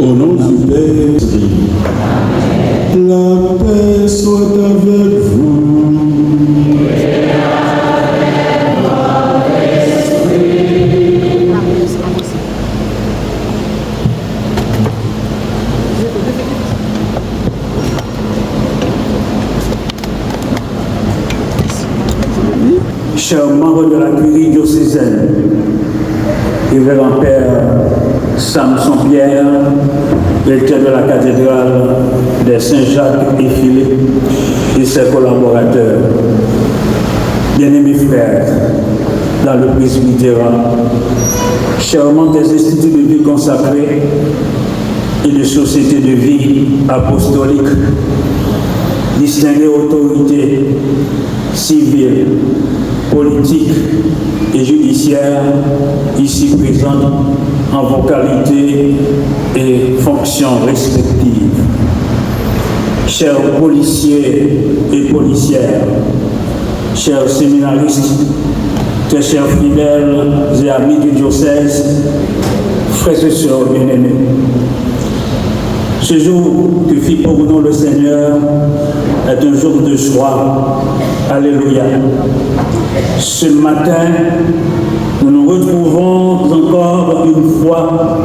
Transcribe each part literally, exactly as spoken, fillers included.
Au nom du Père, la paix soit avec vous. Chers membres de la curie diocésaine, Révérend Père Samson Pierre, recteur de la cathédrale de Saint-Jacques et Philippe et ses collaborateurs, bien-aimés frères dans le presbytérat, chers membres des instituts de vie consacrée et de sociétés de vie apostolique, distinguées autorités civiles, politiques et judiciaires ici présentes en vos qualités et fonctions respectives. Chers policiers et policières, chers séminaristes, très chers fidèles et amis du diocèse, frères et sœurs bien-aimés, ce jour que fit pour nous le Seigneur est un jour de joie. Alléluia. Ce matin, nous nous retrouvons encore une fois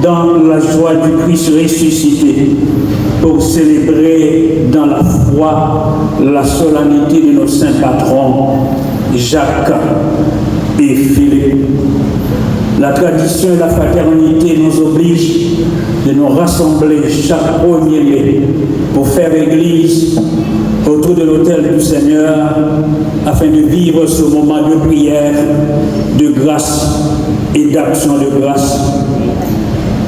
dans la joie du Christ ressuscité pour célébrer dans la foi la solennité de nos saints patrons, Jacques et Philippe. La tradition et la fraternité nous obligent de nous rassembler chaque premier mai pour faire église autour de l'autel du Seigneur afin de vivre ce moment de prière, de grâce et d'action de grâce.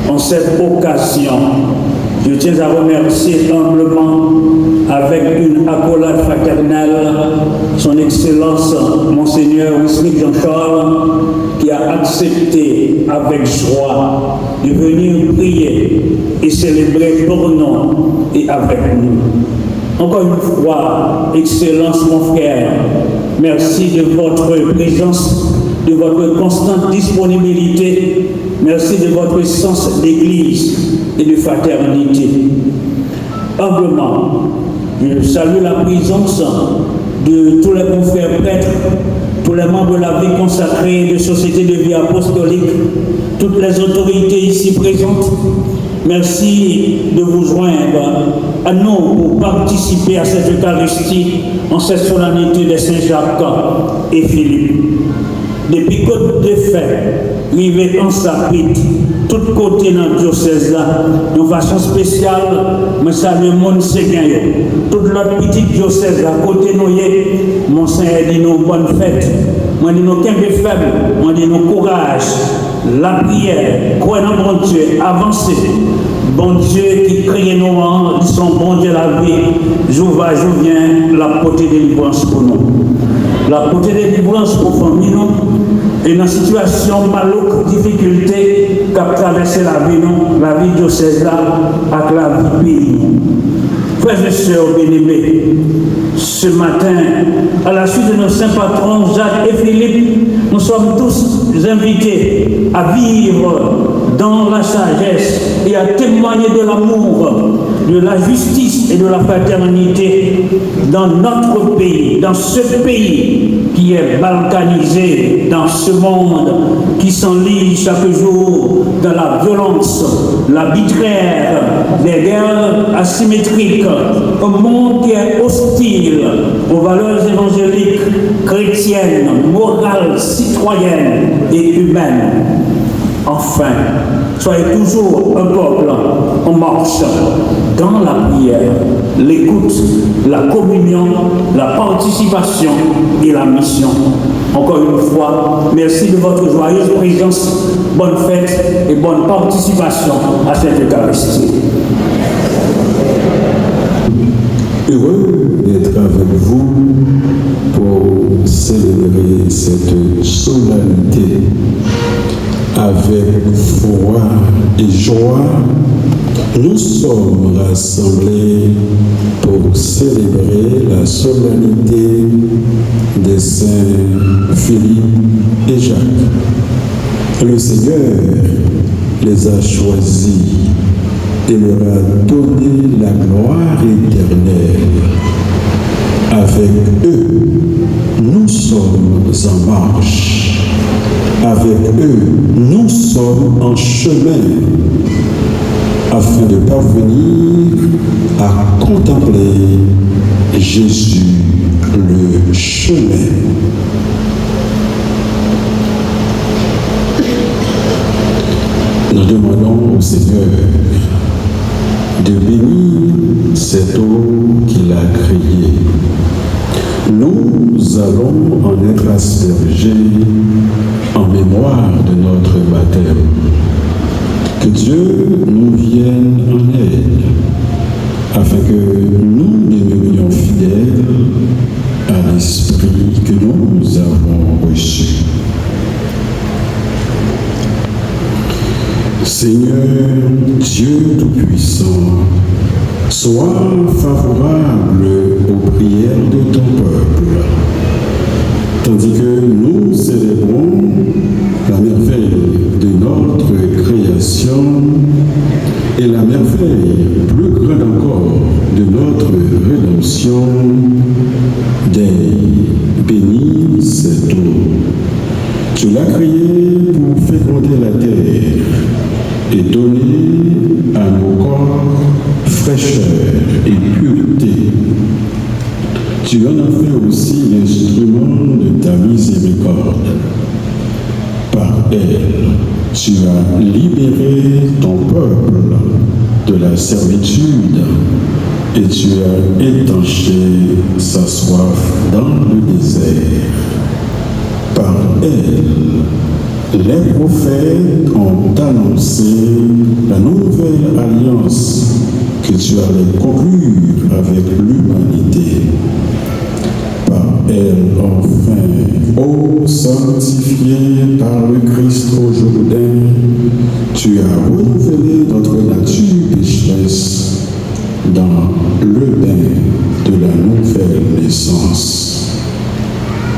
En cette occasion, je tiens à remercier humblement, avec une accolade fraternelle, Son Excellence Monseigneur Wismic Jean-Charles, qui a accepté avec joie de venir prier et célébrer pour nous et avec nous. Encore une fois, Excellence, mon frère, merci de votre présence, de votre constante disponibilité. Merci de votre sens d'église et de fraternité. Humblement, je salue la présence de tous les confrères prêtres, tous les membres de la vie consacrée de Société de vie apostolique, toutes les autorités ici présentes. Merci de vous joindre à nous pour participer à cette Eucharistie en cette solennité de Saint Jacques et Philippe. Depi Kot de Fè rive Ansapit, tout kote nan dyosèz la, yon fason espesyal, mwen salye moun Segen yo. Tout lòt pitit dyosèz la, kote nou ye, Monseyè di nou bòn fèt. Mwen di nou kenbe fèm, mwen di nou kouraj, lapriyè, kwè nan Bondye, avanse. Bondye ki kreye nou an, li se yon Bondye lavi, jou va, jou vyen, l ap pote delivrans pou nou. L ap pote delivrans pou fanmi nou, e nan sitiyasyon malouk, difikilte k ap travèse lavi nou, lavi dyosèz la, ak lavi peyi nou. Frères et sœurs bien-aimés, ce matin, à la suite de nos saints patrons Jacques et Philippe, nous sommes tous invités à vivre dans la sagesse et à témoigner de l'amour, de la justice et de la fraternité dans notre pays, dans ce pays qui est balkanisé, dans ce monde qui s'enlise chaque jour dans la violence, l'arbitraire, des guerres asymétriques, un monde qui est hostile aux valeurs évangéliques, chrétiennes, morales, citoyennes et humaines. Enfin, soyez toujours un peuple en marche dans la prière, l'écoute, la communion, la participation et la mission. Encore une fois, merci de votre joyeuse présence. Bonne fête et bonne participation à cette Eucharistie. Heureux d'être avec vous pour célébrer cette solennité. Avec foi et joie, nous sommes rassemblés pour célébrer la solennité de Saint Philippe et Jacques. Le Seigneur les a choisis et leur a donné la gloire éternelle. Avec eux, nous sommes en marche. Avec eux, nous sommes en chemin afin de parvenir à contempler Jésus le chemin. Nous demandons au Seigneur de bénir cette eau qu'il a créée. Nous allons en être aspergés en mémoire de notre baptême. Que Dieu nous vienne en aide afin que nous demeurions fidèles à l'esprit que nous avons reçu. Seigneur Dieu Tout-Puissant, sois favorable aux prières de ton peuple, tandis que nous célébrons la merveille de notre création et la merveille plus grande encore de notre rédemption. Dei, bénis cette eau. Tu l'as créée pour féconder la terre et donner à nos corps fraîcheur et pureté. Tu en as fait aussi l'instrument de ta miséricorde. Par elle, tu as libéré ton peuple de la servitude et tu as étanché sa soif dans le désert. Par elle, les prophètes ont annoncé la nouvelle alliance que tu allais conclure avec l'humanité. Par elle, enfin, ô sanctifié par le Christ au Jourdain, tu as renouvelé notre nature pécheresse dans le bain de la nouvelle naissance.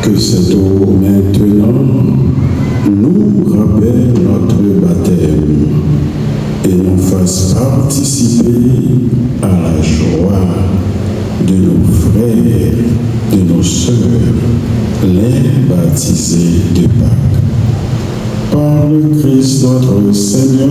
Que cette eau maintenant nous rappelle notre baptême et nous fasse participer à la joie de nos frères, de nos sœurs, les baptisés de Pâques. Par le Christ notre Seigneur.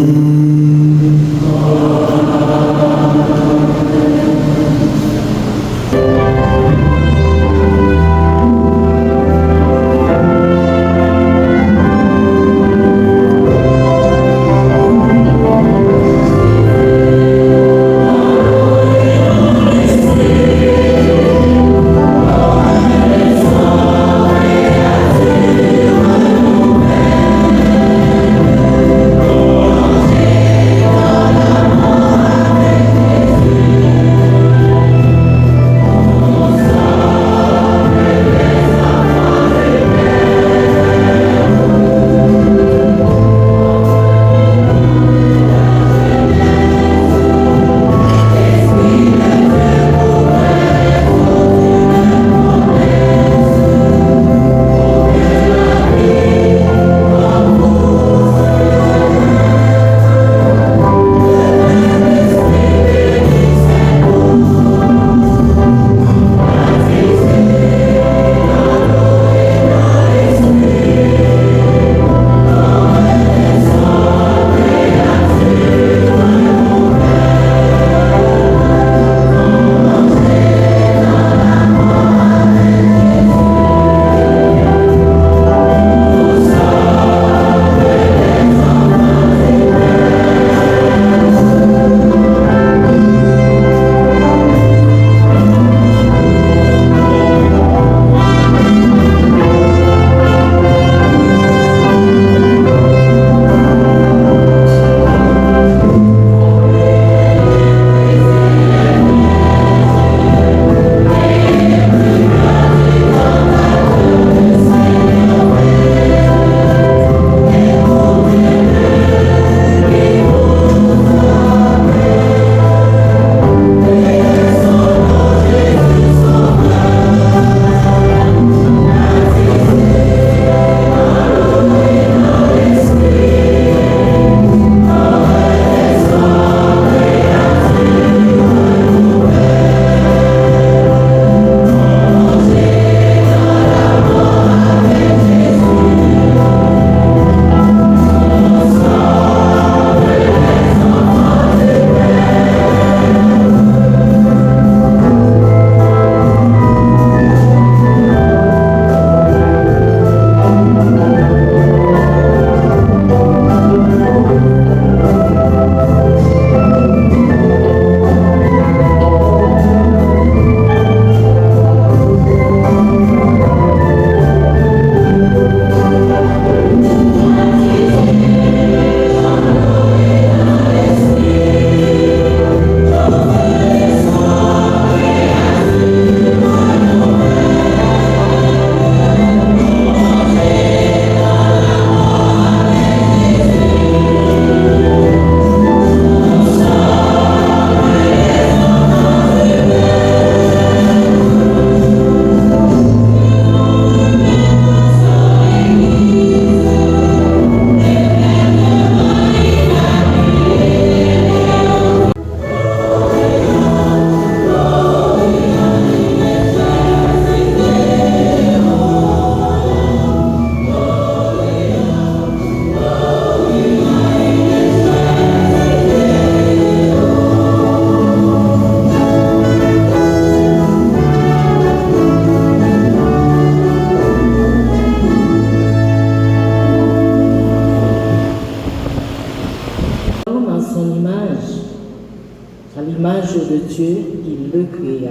L'image de Dieu, il le créa.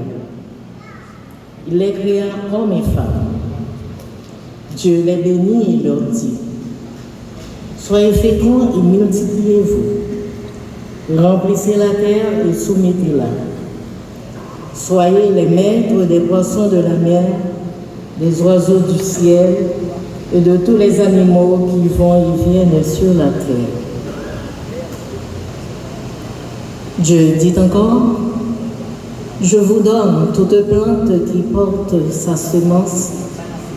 Il les créa hommes et femmes. Dieu les bénit et leur dit : Soyez féconds et multipliez-vous. Remplissez la terre et soumettez-la. Soyez les maîtres des poissons de la mer, des oiseaux du ciel et de tous les animaux qui vont et viennent sur la terre. Dieu dit encore : Je vous donne toute plante qui porte sa semence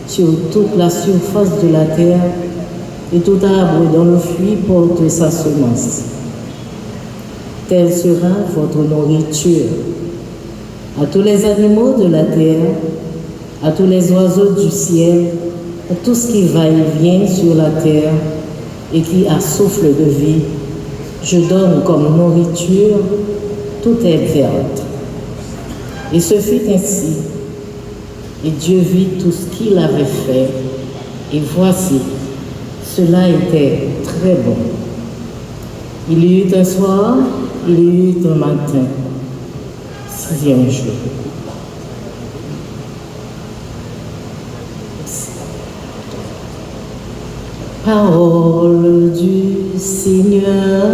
sur toute la surface de la terre, et tout arbre dont le fruit porte sa semence. Telle sera votre nourriture. À tous les animaux de la terre, à tous les oiseaux du ciel, à tout ce qui va et vient sur la terre et qui a souffle de vie, je donne comme nourriture toute herbe verte. Et ce fut ainsi. Et Dieu vit tout ce qu'il avait fait, et voici, cela était très bon. Il y eut un soir, il y eut un matin, sixième jour. Parole du Seigneur.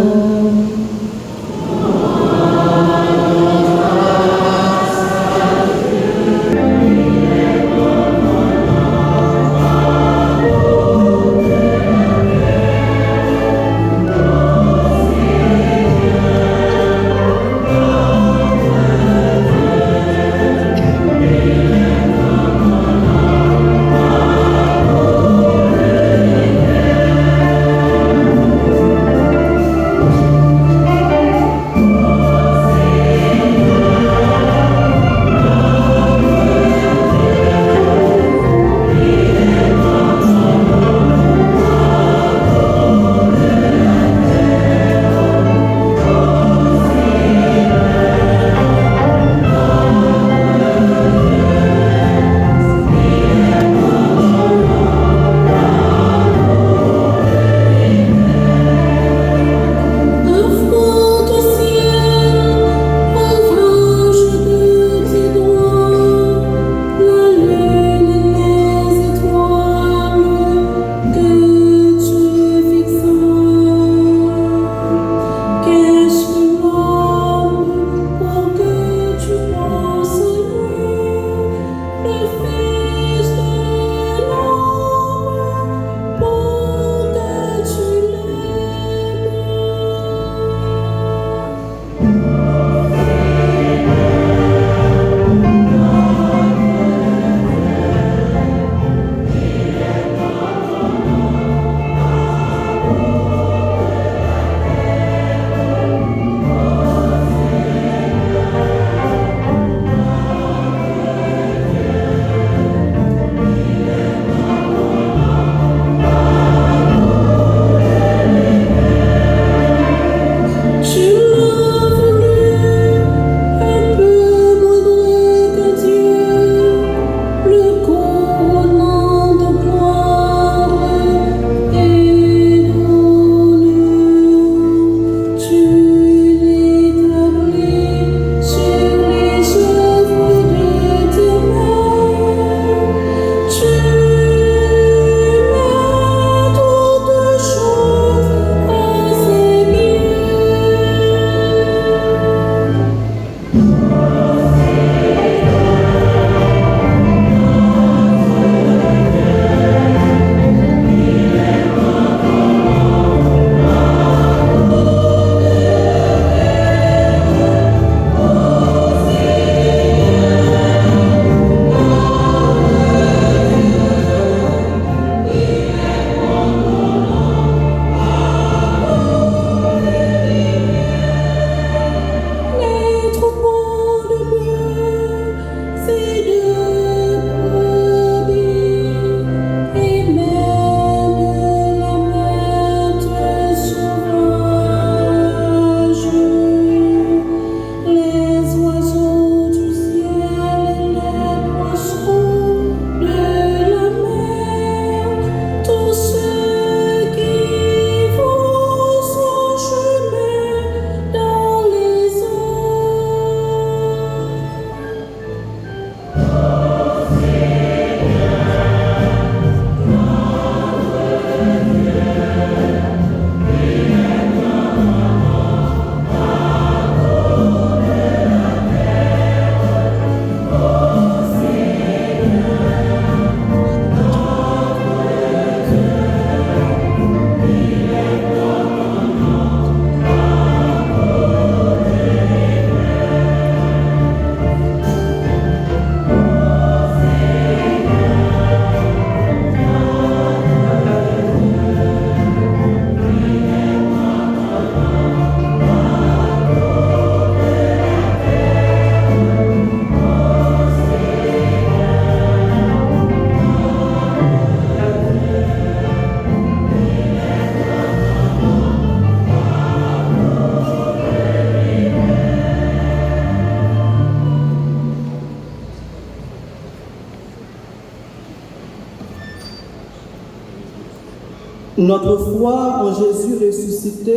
Notre foi en Jésus ressuscité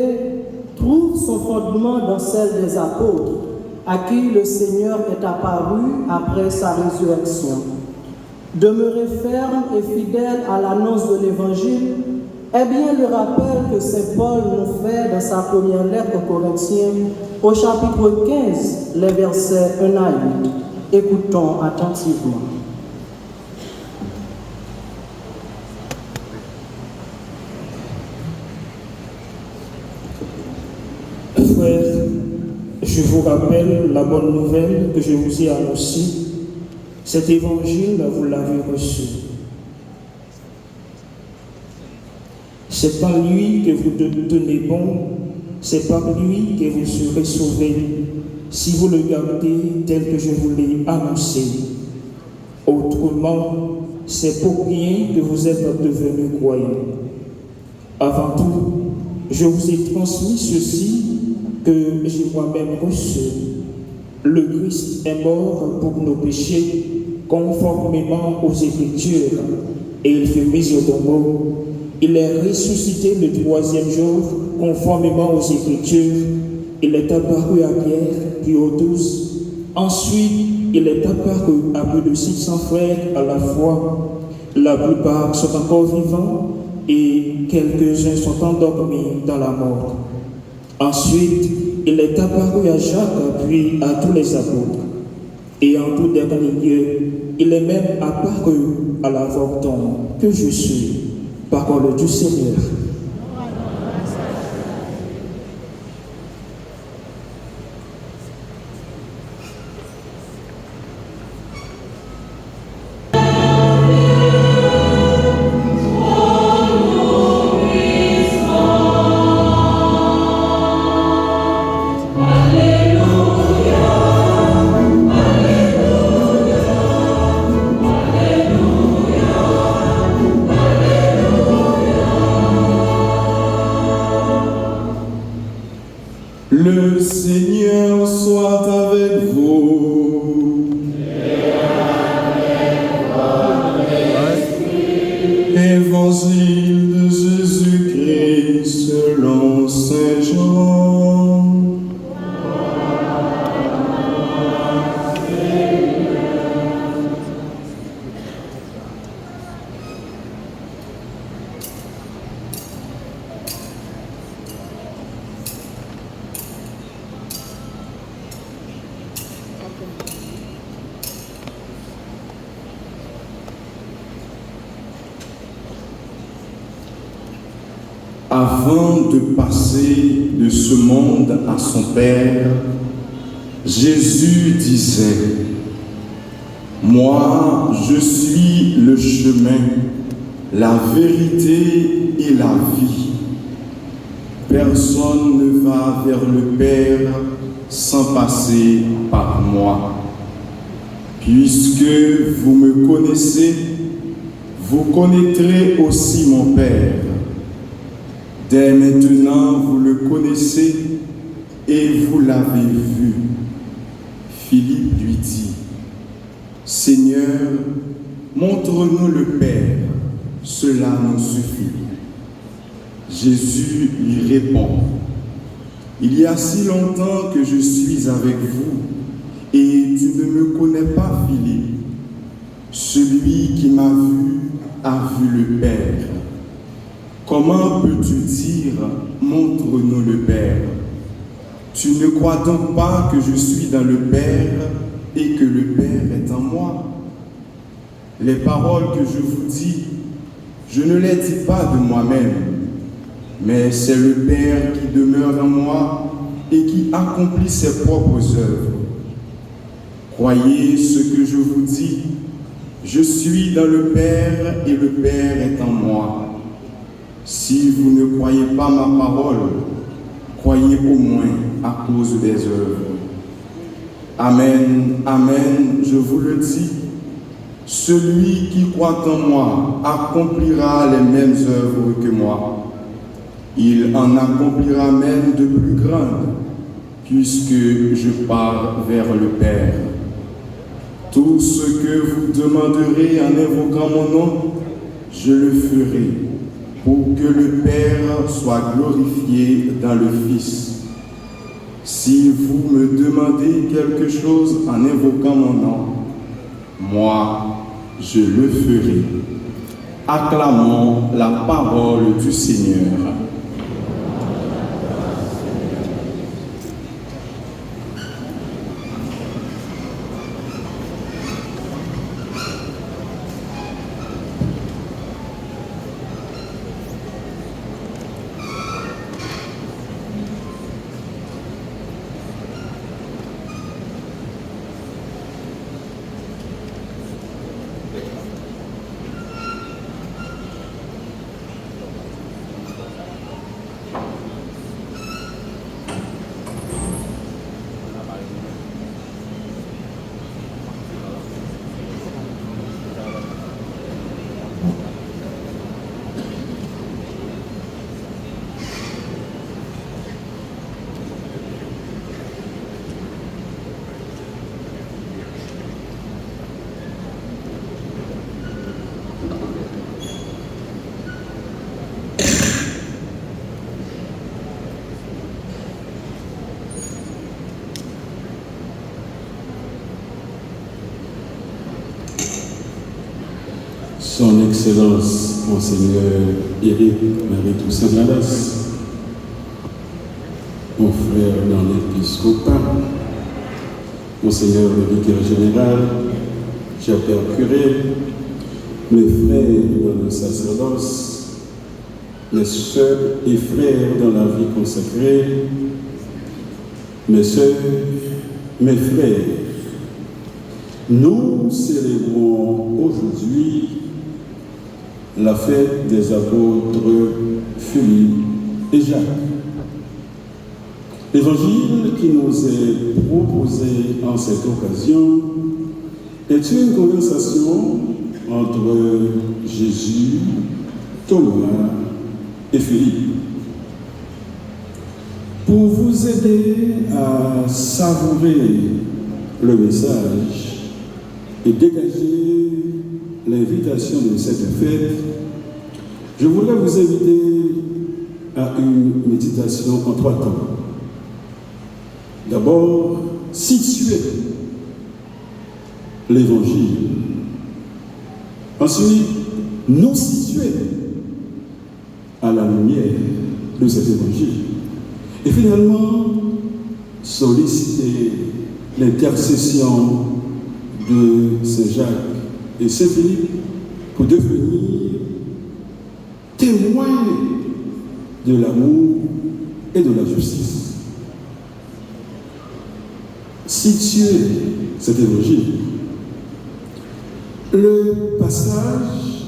trouve son fondement dans celle des apôtres, à qui le Seigneur est apparu après sa résurrection. Demeurer ferme et fidèle à l'annonce de l'Évangile est bien le rappel que Saint Paul nous fait dans sa première lettre aux Corinthiens, au chapitre quinze, les versets un à huit. Écoutons attentivement. Frères, je vous rappelle la bonne nouvelle que je vous ai annoncée, cet évangile, vous l'avez reçu. C'est en lui que vous de- tenez bon, c'est par lui que vous serez sauvés, si vous le gardez tel que je vous l'ai annoncé. Autrement, c'est pour rien que vous êtes devenus croyants. Avant tout, je vous ai transmis ceci que j'ai moi-même reçu. Le Christ est mort pour nos péchés, conformément aux Écritures, et il fut mis au tombeau. Il est ressuscité le troisième jour, conformément aux Écritures. Il est apparu à Pierre, puis aux douze. Ensuite, il est apparu à plus de six cents frères à la fois. La plupart sont encore vivants et quelques-uns sont endormis dans la mort. Ensuite, il est apparu à Jacques, puis à tous les apôtres. Et en tout dernier lieu, il est même apparu à l'avorton que je suis. Parole du Seigneur. Le Seigneur soit avec vous. Évangile de Jésus-Christ selon Saint Jean. Avant de passer de ce monde à son Père, Jésus disait : Moi, je suis le chemin, la vérité et la vie. Personne ne va vers le Père sans passer par moi. Puisque vous me connaissez, vous connaîtrez aussi mon Père. Dès maintenant, vous le connaissez et vous l'avez vu. Philippe lui dit : Seigneur, montre-nous le Père, cela nous suffit. Jésus lui répond : Il y a si longtemps que je suis avec vous, et tu ne me connais pas, Philippe. Celui qui m'a vu a vu le Père. Comment peux-tu dire : Montre-nous le Père ? Tu ne crois donc pas que je suis dans le Père et que le Père est en moi ? Les paroles que je vous dis, je ne les dis pas de moi-même, mais c'est le Père qui demeure en moi et qui accomplit ses propres œuvres. Croyez ce que je vous dis, je suis dans le Père et le Père est en moi. Si vous ne croyez pas ma parole, croyez au moins à cause des œuvres. Amen, amen, je vous le dis, celui qui croit en moi accomplira les mêmes œuvres que moi. Il en accomplira même de plus grandes, puisque je pars vers le Père. Tout ce que vous demanderez en invoquant mon nom, je le ferai. Pour que le Père soit glorifié dans le Fils. Si vous me demandez quelque chose en invoquant mon nom, moi, je le ferai. Acclamons la parole du Seigneur. Son Excellence Monseigneur Eric Marie Toussaint Lavalas, mon frère dans l'épiscopat, Monseigneur le vicaire général, cher père curé, mes frères dans le sacerdoce, mes sœurs et frères dans la vie consacrée, mes sœurs, mes frères, nous célébrons aujourd'hui la fête des apôtres Philippe et Jacques. L'évangile qui nous est proposé en cette occasion est une conversation entre Jésus, Thomas et Philippe. Pour vous aider à savourer le message et dégager l'invitation de cette fête, je voudrais vous inviter à une méditation en trois temps. D'abord, situer l'Évangile. Ensuite, nous situer à la lumière de cet Évangile. Et finalement, solliciter l'intercession de Saint Jacques et Saint Philippe pour devenir témoins de l'amour et de la justice. Situer cet évangile. Le passage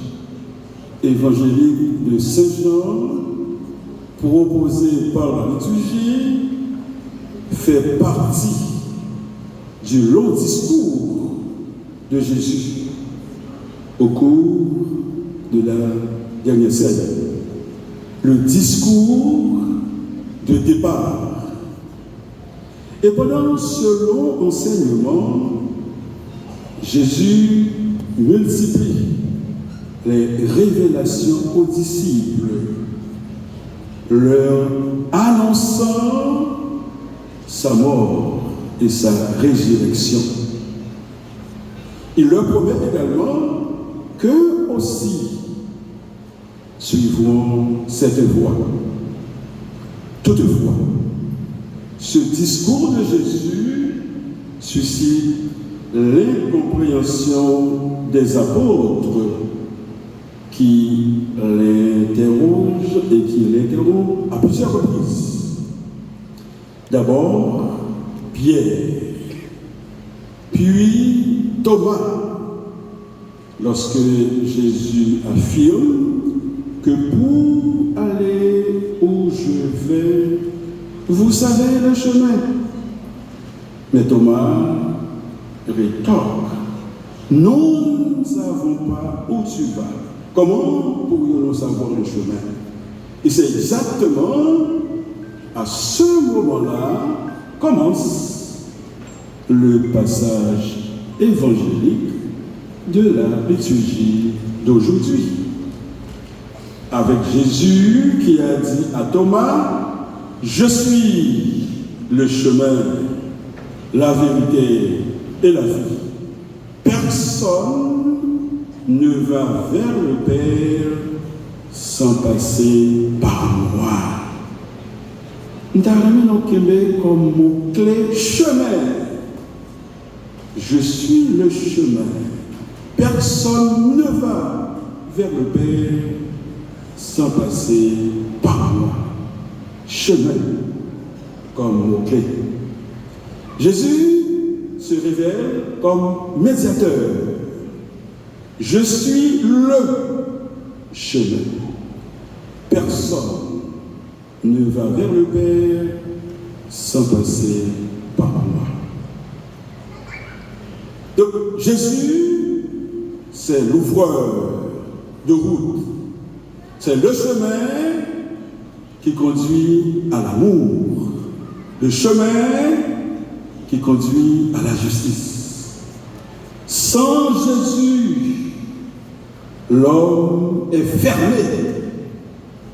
évangélique de Saint Jean proposé par la liturgie fait partie du long discours de Jésus au cours de la dernière scène. Le discours de départ. Et pendant ce long enseignement, Jésus multiplie les révélations aux disciples, leur annonçant sa mort et sa résurrection. Il leur promet également qu'eux aussi suivront cette voie. Toutefois, ce discours de Jésus suscite l'incompréhension des apôtres qui l'interrogent et qui l'interrompent à plusieurs reprises. D'abord, Pierre, puis Thomas, lorsque Jésus affirme que pour aller où je vais, vous savez le chemin. Mais Thomas rétorque, nous ne savons pas où tu vas. Comment pourrions-nous savoir le chemin? Et c'est exactement à ce moment-là commence le passage évangélique de la liturgie d'aujourd'hui. Avec Jésus qui a dit à Thomas, je suis le chemin, la vérité et la vie. Personne ne va vers le Père sans passer par moi. M ta renmen nou kenbe kòm mo kle chemen. Je suis le chemin. Personne ne va vers le Père sans passer par moi. Chemin comme mot-clé. Jésus se révèle comme médiateur. Je suis le chemin. Personne ne va vers le Père sans passer par moi. Donc, Jésus, c'est l'ouvreur de route. C'est le chemin qui conduit à l'amour, le chemin qui conduit à la justice. Sans Jésus, l'homme est fermé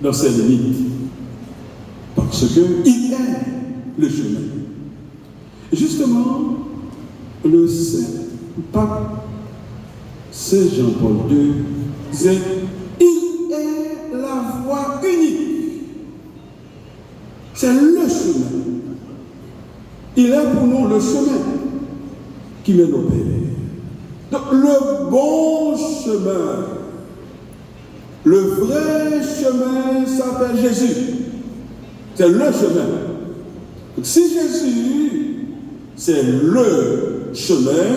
dans ses limites, parce que il est le chemin. Justement, le saint pape Saint Jean-Paul deux disait, il est la voie unique. C'est le chemin. Il est pour nous le chemin qui mène au Père. Donc, le bon chemin, le vrai chemin s'appelle Jésus. C'est le chemin. Donc, si Jésus, c'est le chemin,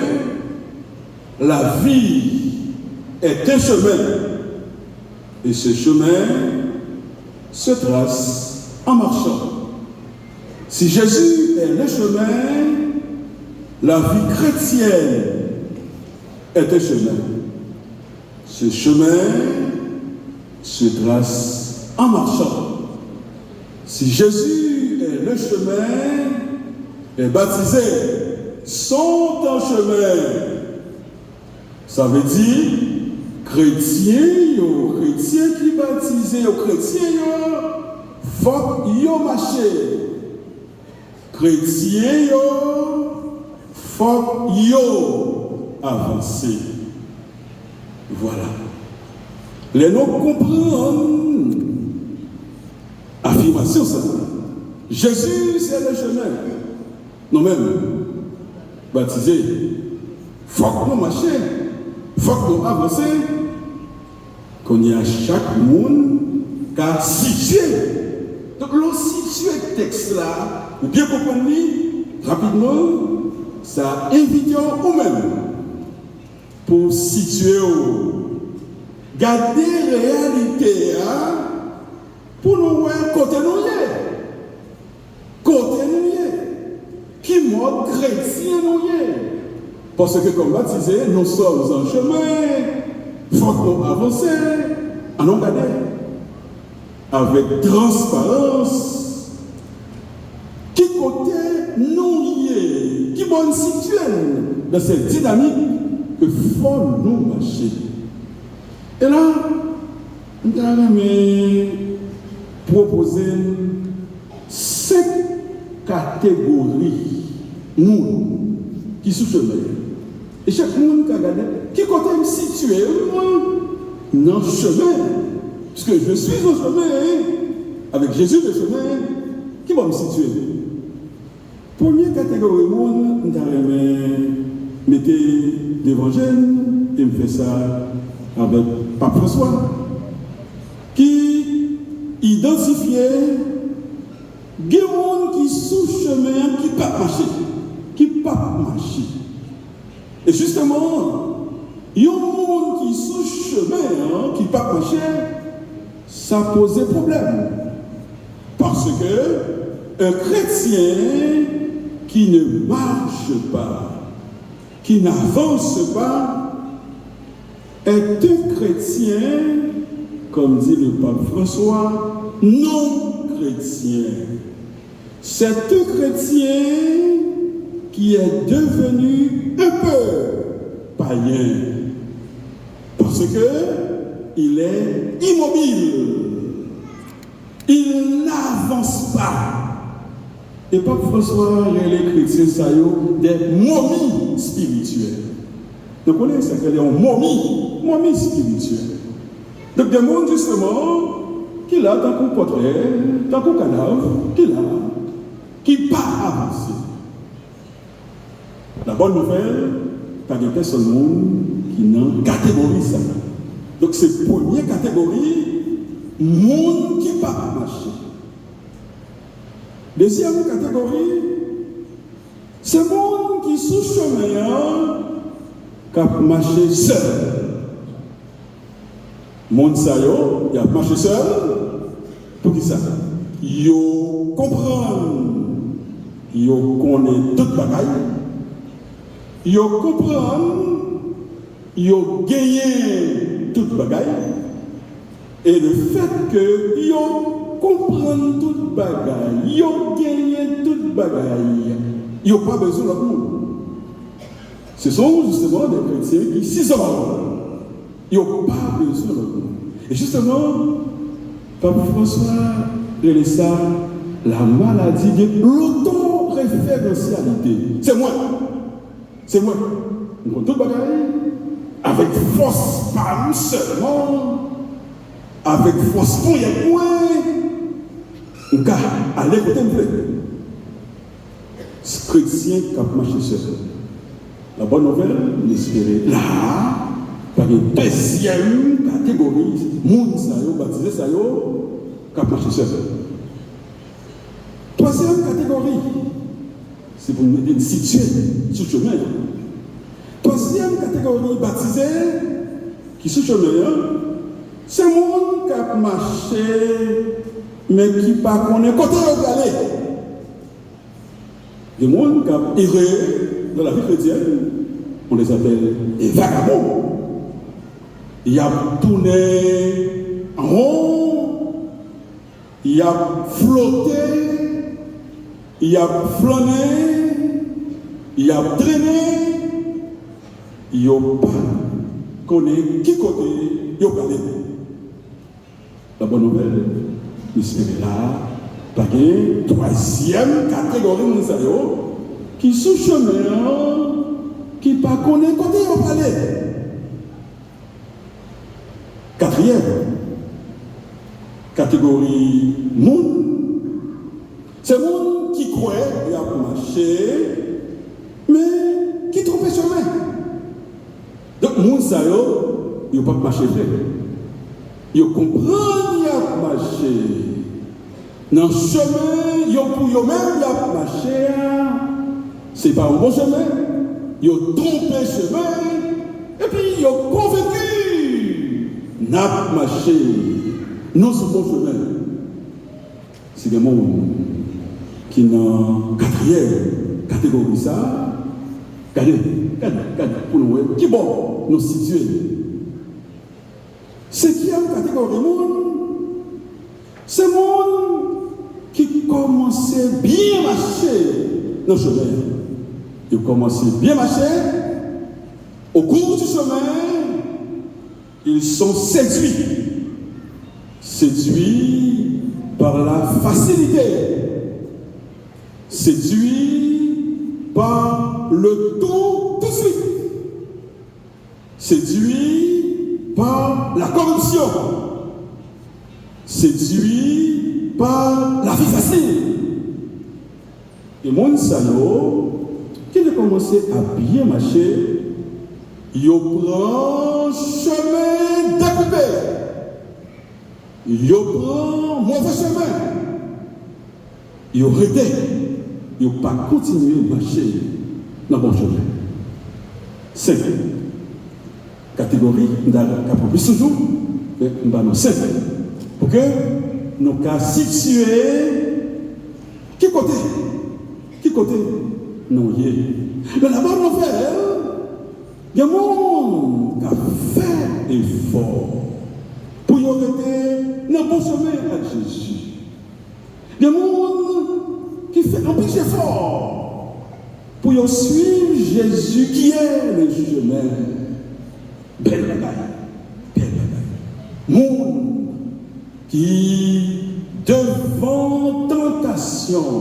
la vie est un chemin. Et ce chemin se trace en marchant. Si Jésus est le chemin, la vie chrétienne est un chemin. Ce chemin se trace en marchant. Si Jésus est le chemin, les baptisés sont en chemin. Sa vle di, kretyen yo, kretyen ki batize yo, kretyen yo, fòk yo mache. Kretyen yo, fòk yo avanse. Vwala. Lè nou konprann afimasyon sa, Jésus, c'est le chemin. Nou menm, batize, fòk nou mache, fòk nou avanse. Kounye a, chak moun ka sitye. Donk, lè w sitye tèks la, ou byen konprann li, rapidman, sa envite w ou menm pou w sitye w, gade reyalite a, pou nou wè kote nou ye. Kote nou ye? Ki mòd kretyen nou ye? Paske kòm batize, nous sommes en chemin. Fòk nou avanse. Ann nou gade avèk transparans ki kote nou ye, ki bò n sitye n nan sèt dinamik ke fò nou mache. E la, m ta renmen pwopoze n senk kategori moun ki sou chemen an. E chak moun ka gade ki kote m sitye m nan chemen an. Puisque je suis au chemin, avec Jésus le chemin, ki bò m sitye m? Premye kategori moun m ta renmen mete devan je n, e m fè sa avèk Pap Franswa, ki idantifye gen moun ki sou chemen an ki p ap mache, ki p ap mache. E jisteman, yon moun ki sou chemen an, ki p ap mache, sa poze pwoblèm. Paske un chrétien qui ne marche pas, qui n'avance pas, est un chrétien, comme dit le pape François, non chrétien. C'est un chrétien qui est devenu un peu païen. Parce que Il est immobile. Il n'avance pas. E Pap Franswa rele kretyen sa yo des momies spirituelles. Nou konnen sa k rele yon momi, momi espirityèl. Donk, gen moun, jisteman, ki la tankou pòtrè, tankou kadav, ki la, ki pa avanse. La bòn nouvèl, pa gen pèsonn moun ki nan kategori sa. Donk, se premye kategori moun ki pa mache. Dezyèm kategori, se moun ki sou chemen an k ap mache sèl. Moun sa yo, y ap mache sèl. Poukisa? Yo konprann, yo konnen tout bagay, yo konprann, yo genyen tout bagay, e lefètke yo konprann tout bagay, yo genyen tout bagay, yo pa bezwen lòt moun. Se son, jisteman, de kretyen ki sizòl. Yo pa bezwen lòt moun. E jisteman, Pap Franswa rele sa la maladie de l'autoréférentialité. Se mwen. Se mwen. M konn tout bagay. Avèk fòs pa m sèlman, avèk fòs ponyèt mwen, m ka ale kote m vle. Kretyen k ap mache sèl. La bòn nouvèl, m espere la a, pa gen dezyèm kategori moun sa yo, batize sa yo, k ap mache sèl. Twazyèm kategori, se pou n ede n sitye sou chemen an. Twazyèm kategori batize ki sou chemen an, se moun k ap mache, men ki pa konnen kote yo prale. Gen moun k ap errer dans la vie chrétienne, on les appelle des vagabonds. Y ap tounen an won, y ap flote, y ap flannen, y ap trennen, yo pa konnen ki kote yo prale. La bòn nouvèl, m espere la a, pa gen twazyèm kategori moun sa yo ki sou chemen an, ki pa konnen kote yo prale. Katriyèm kategori moun, se moun ki kwè y ap mache, men ki twonpe chemen. Donk, moun sa yo, yo p ap mache vre. Yo konprann y ap mache nan chemen yo pou yo menm y ap mache a, se pa yon bon chemen. Yo twonpe chemen, epi yo konvenki n ap mache, nou sou bon chemen. Si gen moun ki nan katriyèm kategori sa a, gade, gade, gade, pou nou wè ki bò nou sitye. Senkyèm kategori moun, se moun ki kòmanse byen mache nan chemen an. Yo kòmanse byen mache, au cours du chemin, ils sont séduits. Séduits par la facilité. Séduits par le tout, tout de suite. Séduits par la corruption. Séduits par la vie facile. E moun sa yo ki te kòmanse ap byen mache, yo pran chemen dekoupe. Yo pran move chemen. Yo rete. Yo pa kontinye mache nan bon chemen. Senk kategori, m ta ka pran plis toujou, men m ba nou senk. Pou ke nou ka sitye ki kote, ki kote nou ye. Men la bòn nouvèl, gen moun k ap fè efò pou yo rete nan bon chemen ak Jezi. Gen moun ki fè anpil jefò pou yo swiv Jezi ki est le chemin. Bèl bagay, bèl bagay. Moun ki devan tantasyon,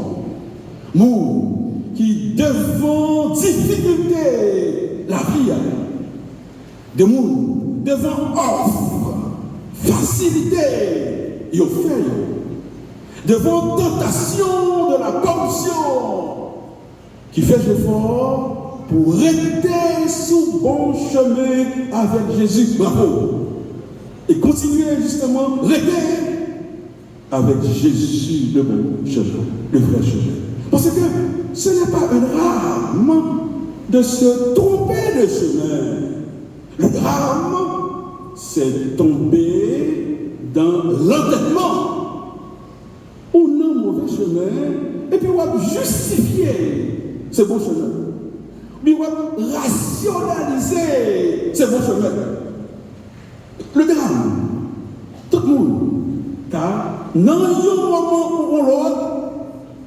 moun ki devan difikilte lavi a, de moun devan òf, fasilite yo fè yo, devan tantasyon de la koripsyon, ki fè jefò pou rete sou bon chemen avèk Jezi. Bravo! E kontinye jisteman rete avec Jésus, le bon chemin, le vrai chemin. Parce que ce n'est pas un drame de se tromper de chemin. Le drame, c'est tomber dans l'entêtement. Ou nan move chemen, epi w ap jistifye se bon chemen. Epi w ap rasyonalize se bon chemen. Le drame, tout moun ka, nan yon moman ou yon lòt,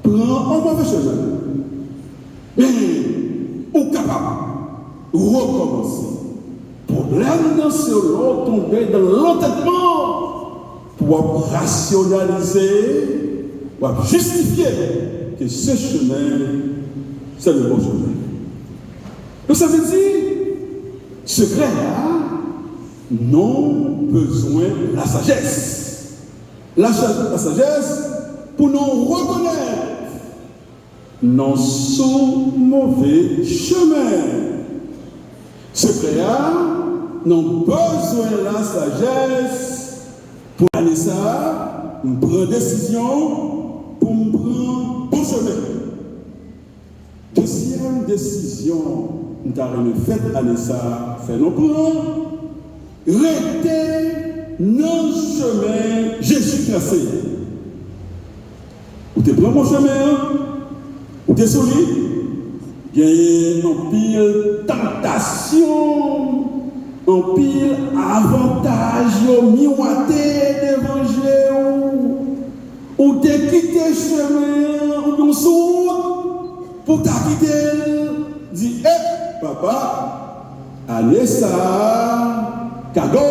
pran yon move chemen. Men, ou kapab rekòmanse. Pwoblèm nan se lè w tonbe nan lantètman pou w ap rasyonalize, w ap jistifye ke se chemen, se le bon chemen. Donk, sa vle di, sekrè a, nou bezwen lasajès. Lasajès pou nou rekonèt nou sou move chemen. Sekrè a, nou bezwen lasajès pou ane sa a, m pran desizyon pou m pran bon chemen. Dezyèm desizyon m ta renmen fèt ane sa a, fè nou pran, rete nan chemen Jezi trase a. Ou te pran bon chemen an, ou te sou li, genyen anpil tantasyon, anpil avantaj yo miwate devan je w. Ou te kite chemen an, ou te sou wout pou w ta kite l, di, e, papa, ane sa a, kado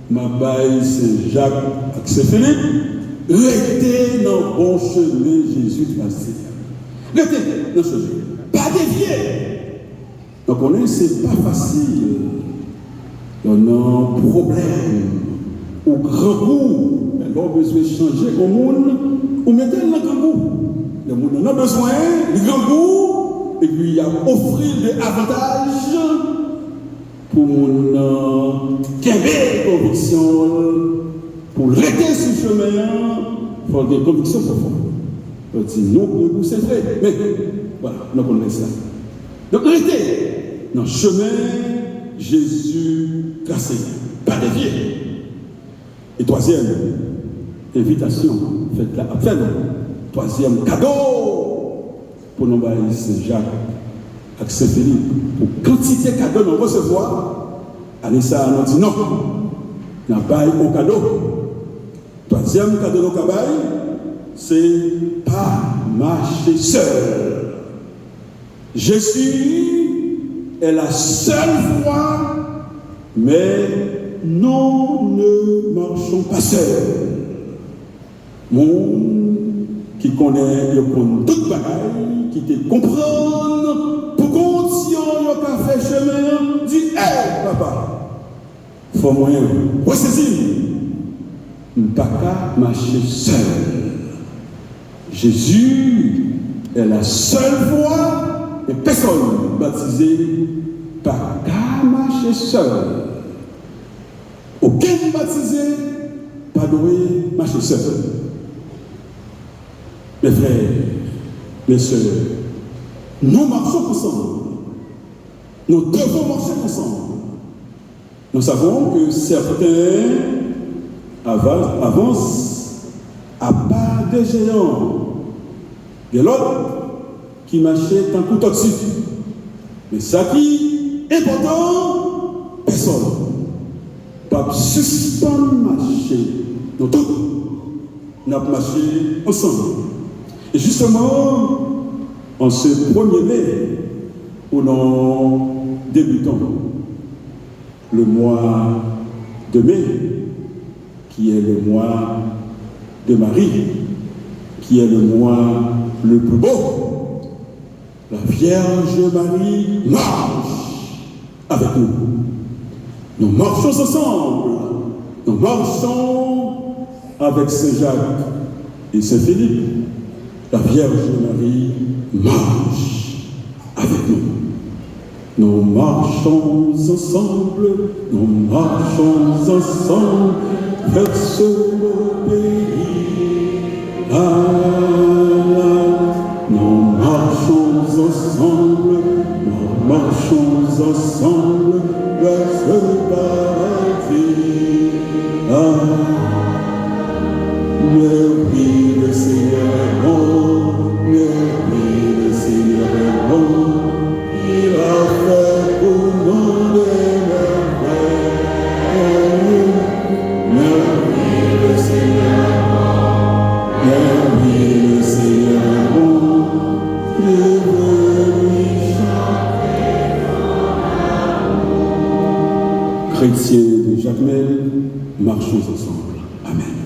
m ap bay Sen Jak ak Sen Filip, rete nan bon chemen Jezi trase a. Rete nan chemen. Pa devye. Nou konnen se pa fasil. Lè w nan pwoblèm, ou grangou, men lè w bezwen chanje yon moun, ou mete l nan grangou. Lè moun nan nan bezwen, li grangou, epi y ap ofri l de avantaj pou moun nan kenbe konviksyon l, pou l rete sou chemen an, fò l gen konviksyon pwofon. Yo di, nou grangou, se vre, men, vwala, nou konn rès la. Donk, rete nan chemen Jezi trase. Pa devye. E twazyèm envitasyon fèt la ap fè nou. Twazyèm kado pou nou bay Sen Jak ak Sen Filip. Pou kantite kado nou resevwa, ane sa a nou di non. N ap bay yon kado. Twazyèm kado nou ka bay, se pa mache sèl. Jésus est la seule voie, mais nous ne marchons pas seuls. Moun ki konnen yo konn tout bagay, ki te konprann pou kondisyon yo ka fè chemen an, di, ey, papa, fò mwen resezi m. M pa ka mache sèl. Jésus est la seule voie, e pèsonn batize pa ka mache sèl. Okenn batize pa dwe mache sèl. Mes frères, mes sœurs, nous marchons ensemble. Nous devons marcher ensemble. Nous savons que certains ava- avancent à pas de géant. Gen lòt ki mache tankou tòti. Men sa ki enpòtan, pèsonn p ap sispann mache. Nou tout, n ap mache ansanm. E jisteman, an se premye me, pou nou debitan, le mois De mai, qui est le mois de Marie, qui est le mois le plus beau, la Vierge Marie marche avec nous. Nous marchons ensemble. Nous marchons avec Saint Jacques et Saint Philippe. La Vierge Marie marche avec nous. Nous marchons ensemble, nous marchons ensemble vers ce beau pays. Ah, nous marchons ensemble, nous marchons ensemble vers ce paradis. Ah, mais oui, le Seigneur est bon, mais oui, le Seigneur est bon. Il a fait pour nous des merveilles. Mais oui, le Seigneur est bon. Mais oui, le Seigneur est bon. Je veux lui chanter. Chrétiens de Jacmel, marchons ensemble. Amen.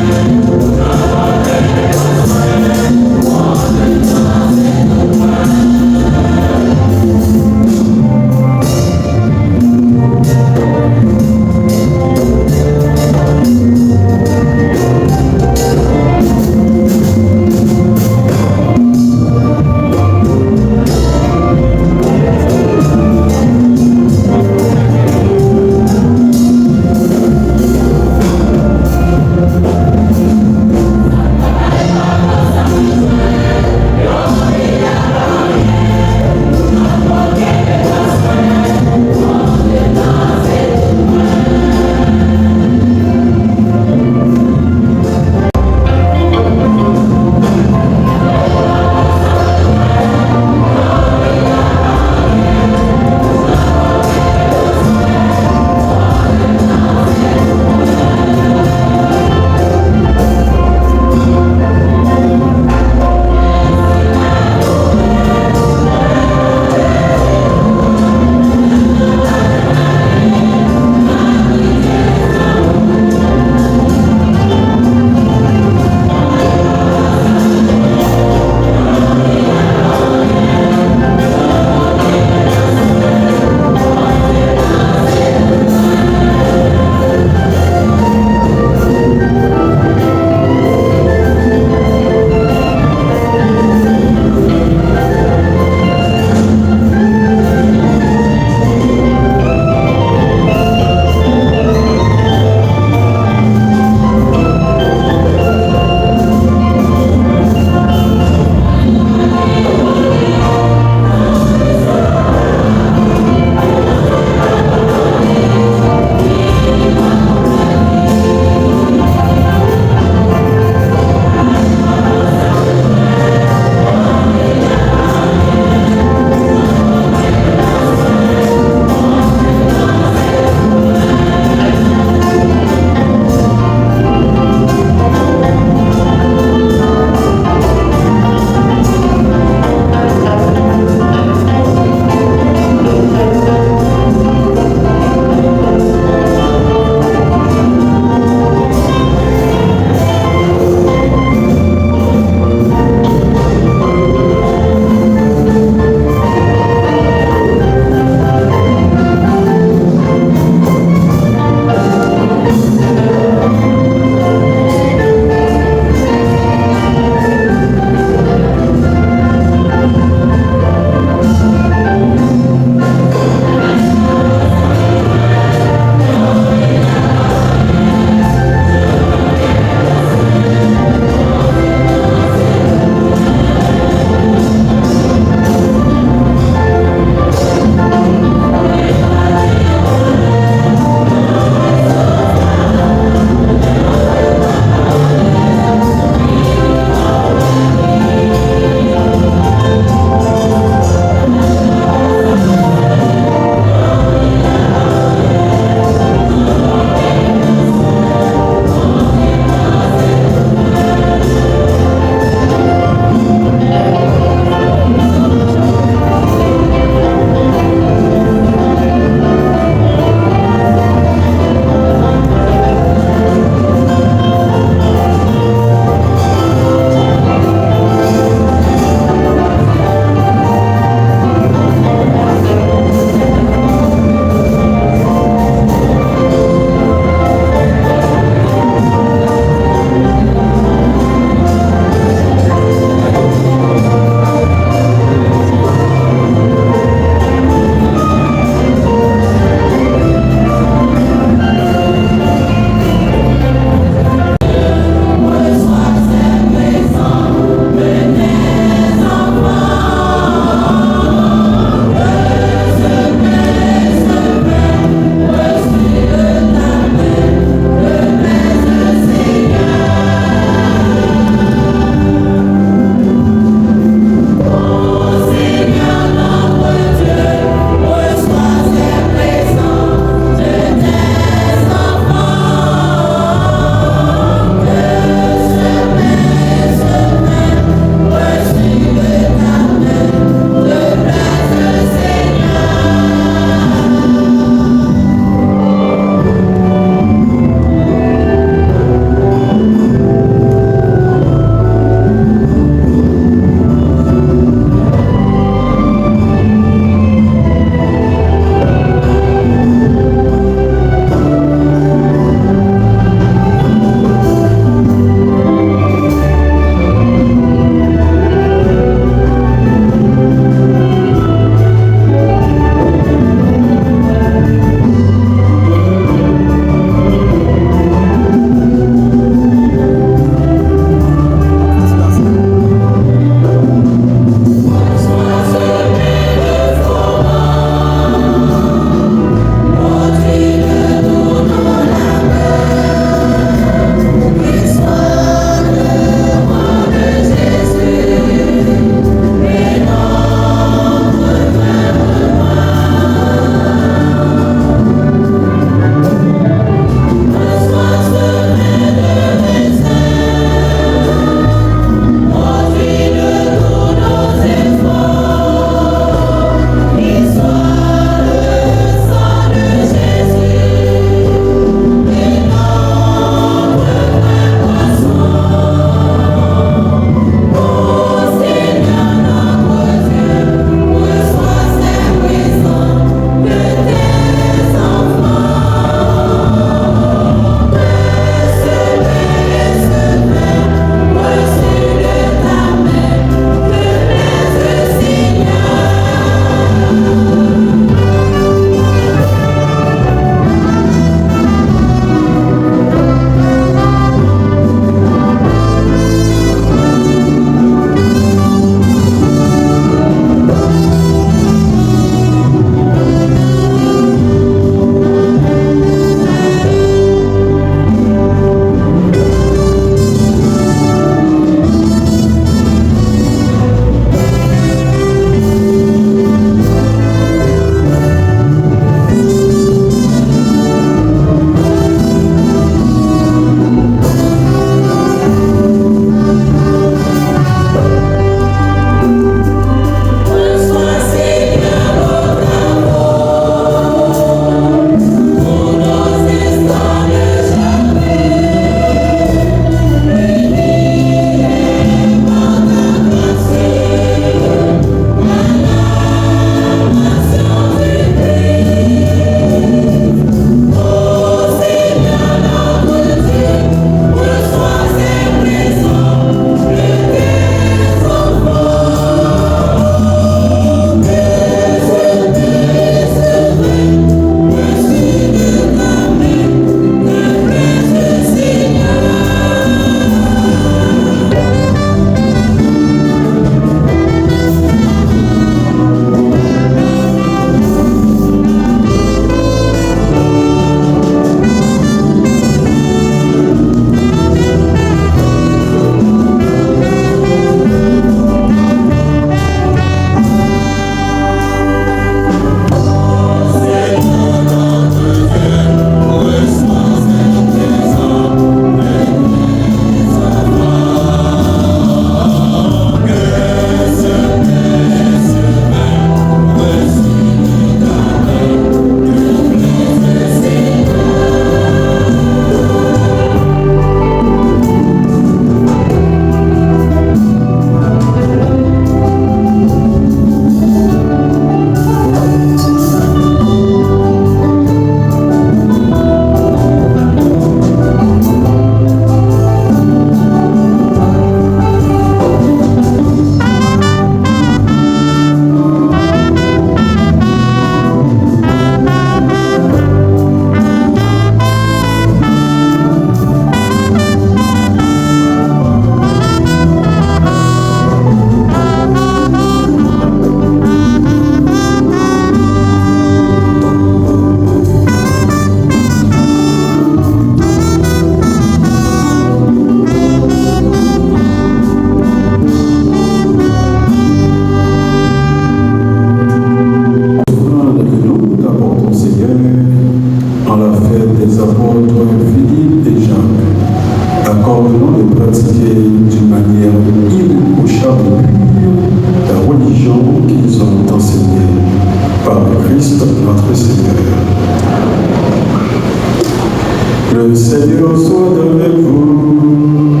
Soit avec vous.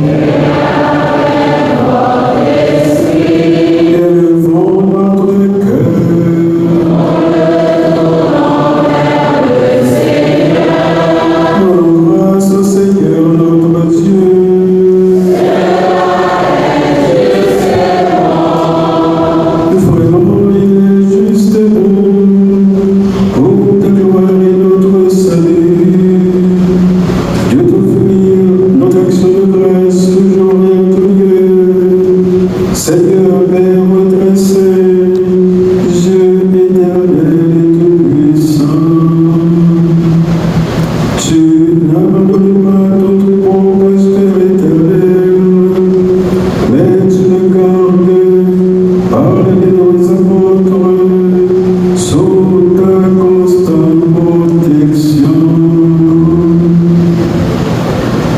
Élevons notre cœur. Rendons grâce au Seigneur notre Dieu. Vraiment, il est juste et bon pour ta gloire et notre salut. Dieu t'offrir notre action de grâce toujours et en tout lieu. Seigneur, Père très saint, Dieu éternel et tout-puissant, tu n'abandonnes pas ton troupeau, pasteur éternel, mais tu le gardes par les bienheureux apôtres sous ta constante protection.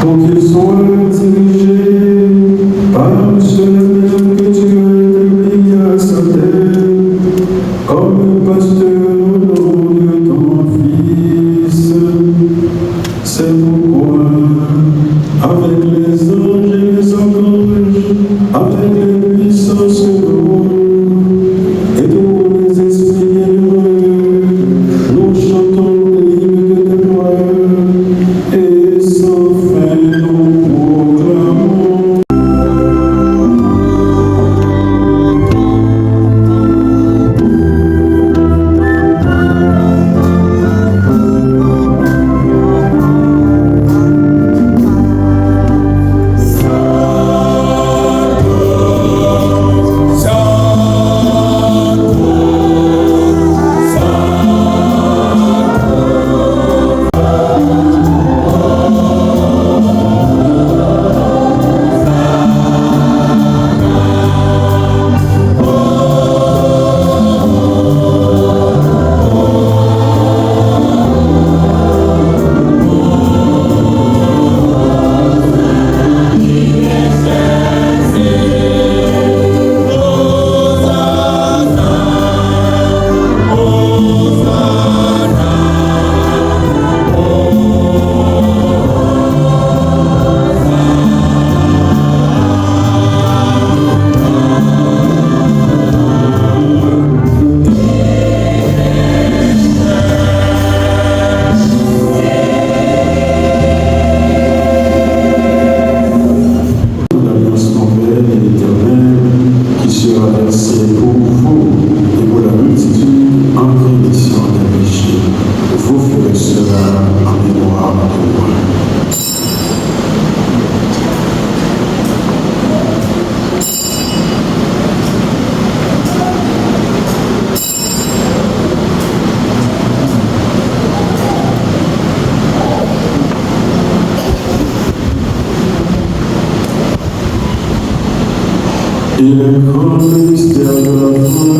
Pour qu'ils soient dirigés par ceux-là mêmes que tu as établis à sa tête, comme pasteur au nom de ton Fils. C'est pourquoi, avec les anges et les archanges, avec les puissances que nous et tous les esprits bienheureux, nous chantons l'hymne de ta gloire et sans fin nous proclamons. L'alliance nouvelle et éternelle qui sera versée pour vous et pour la multitude en rémission des péchés. Vous ferez cela en mémoire de moi. Et le grand mystère de la foi.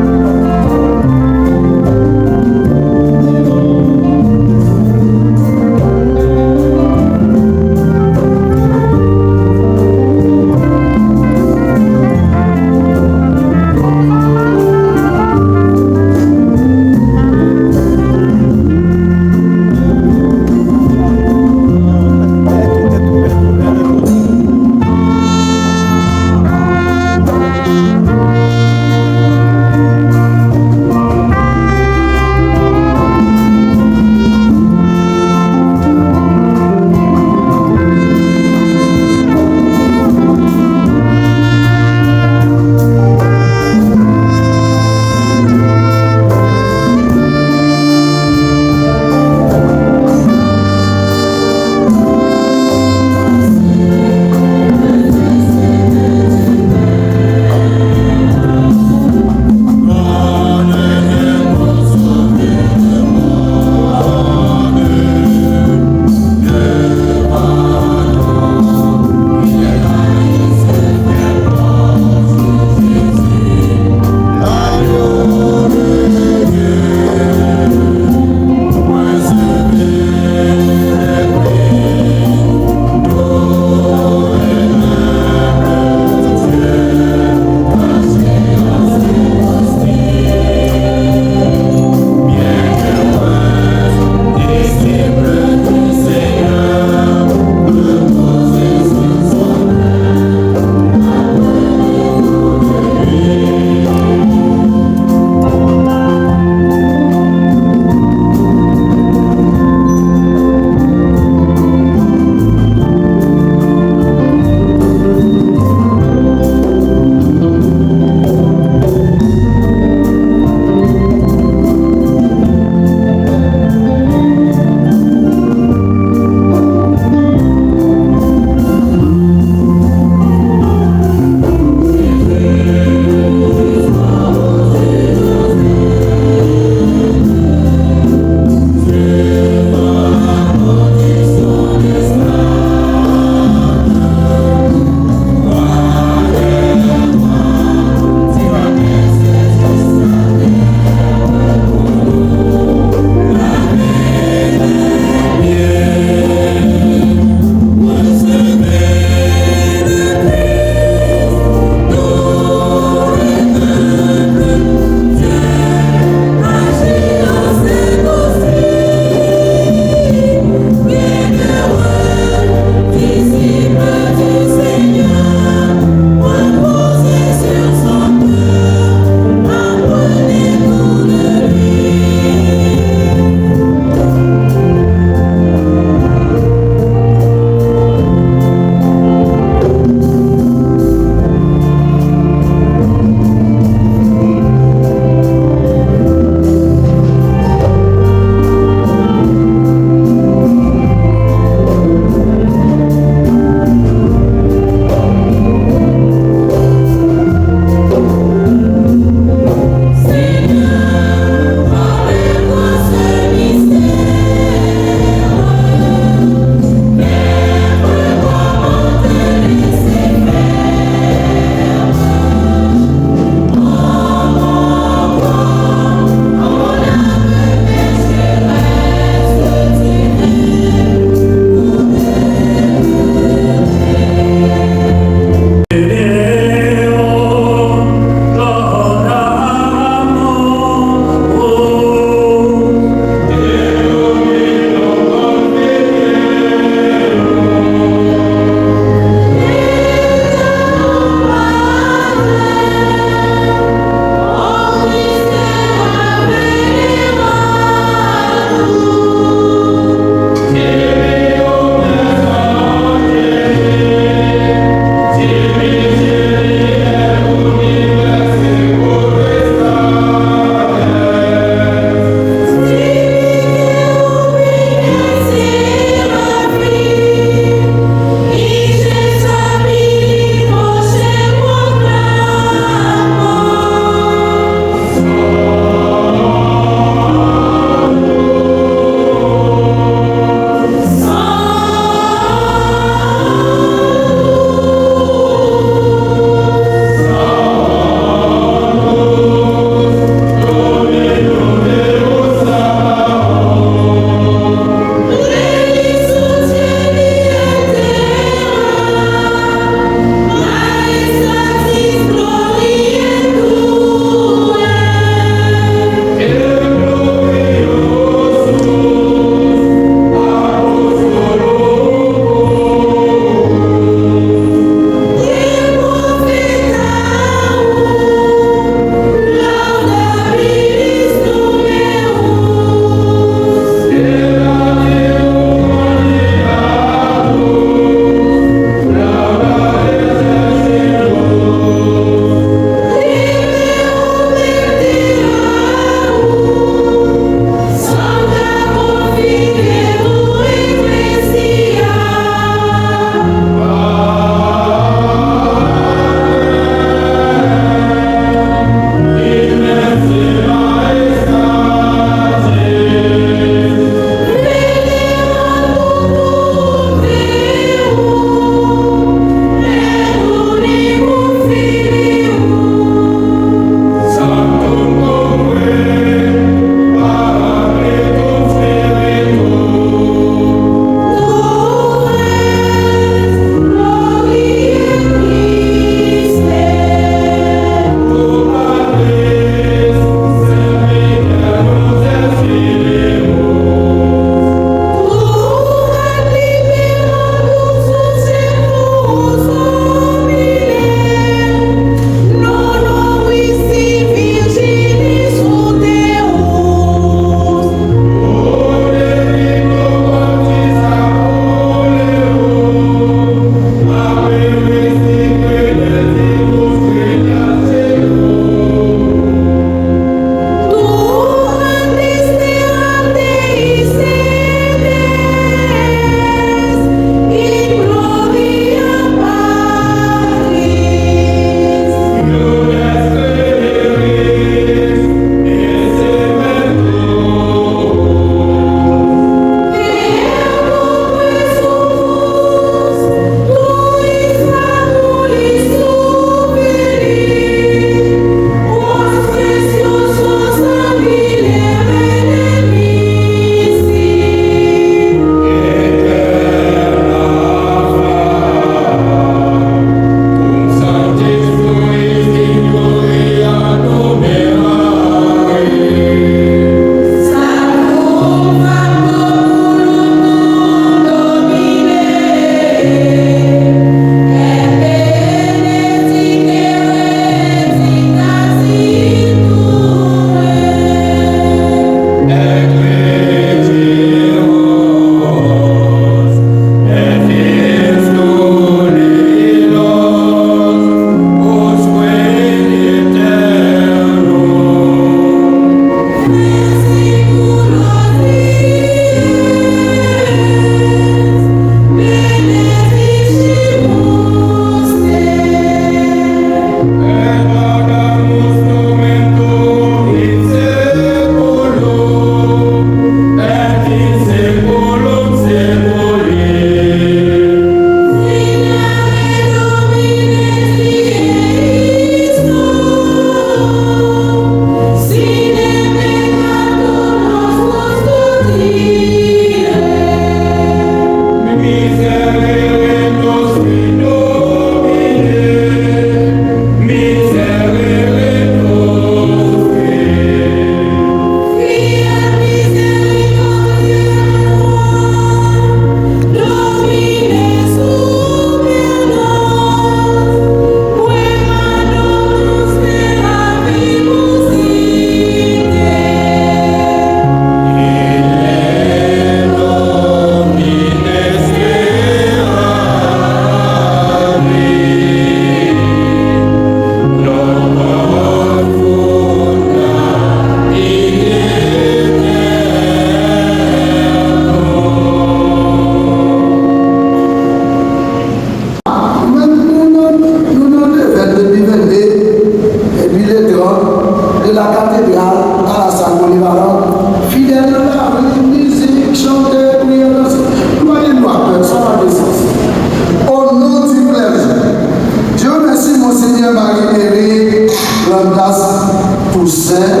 Saint,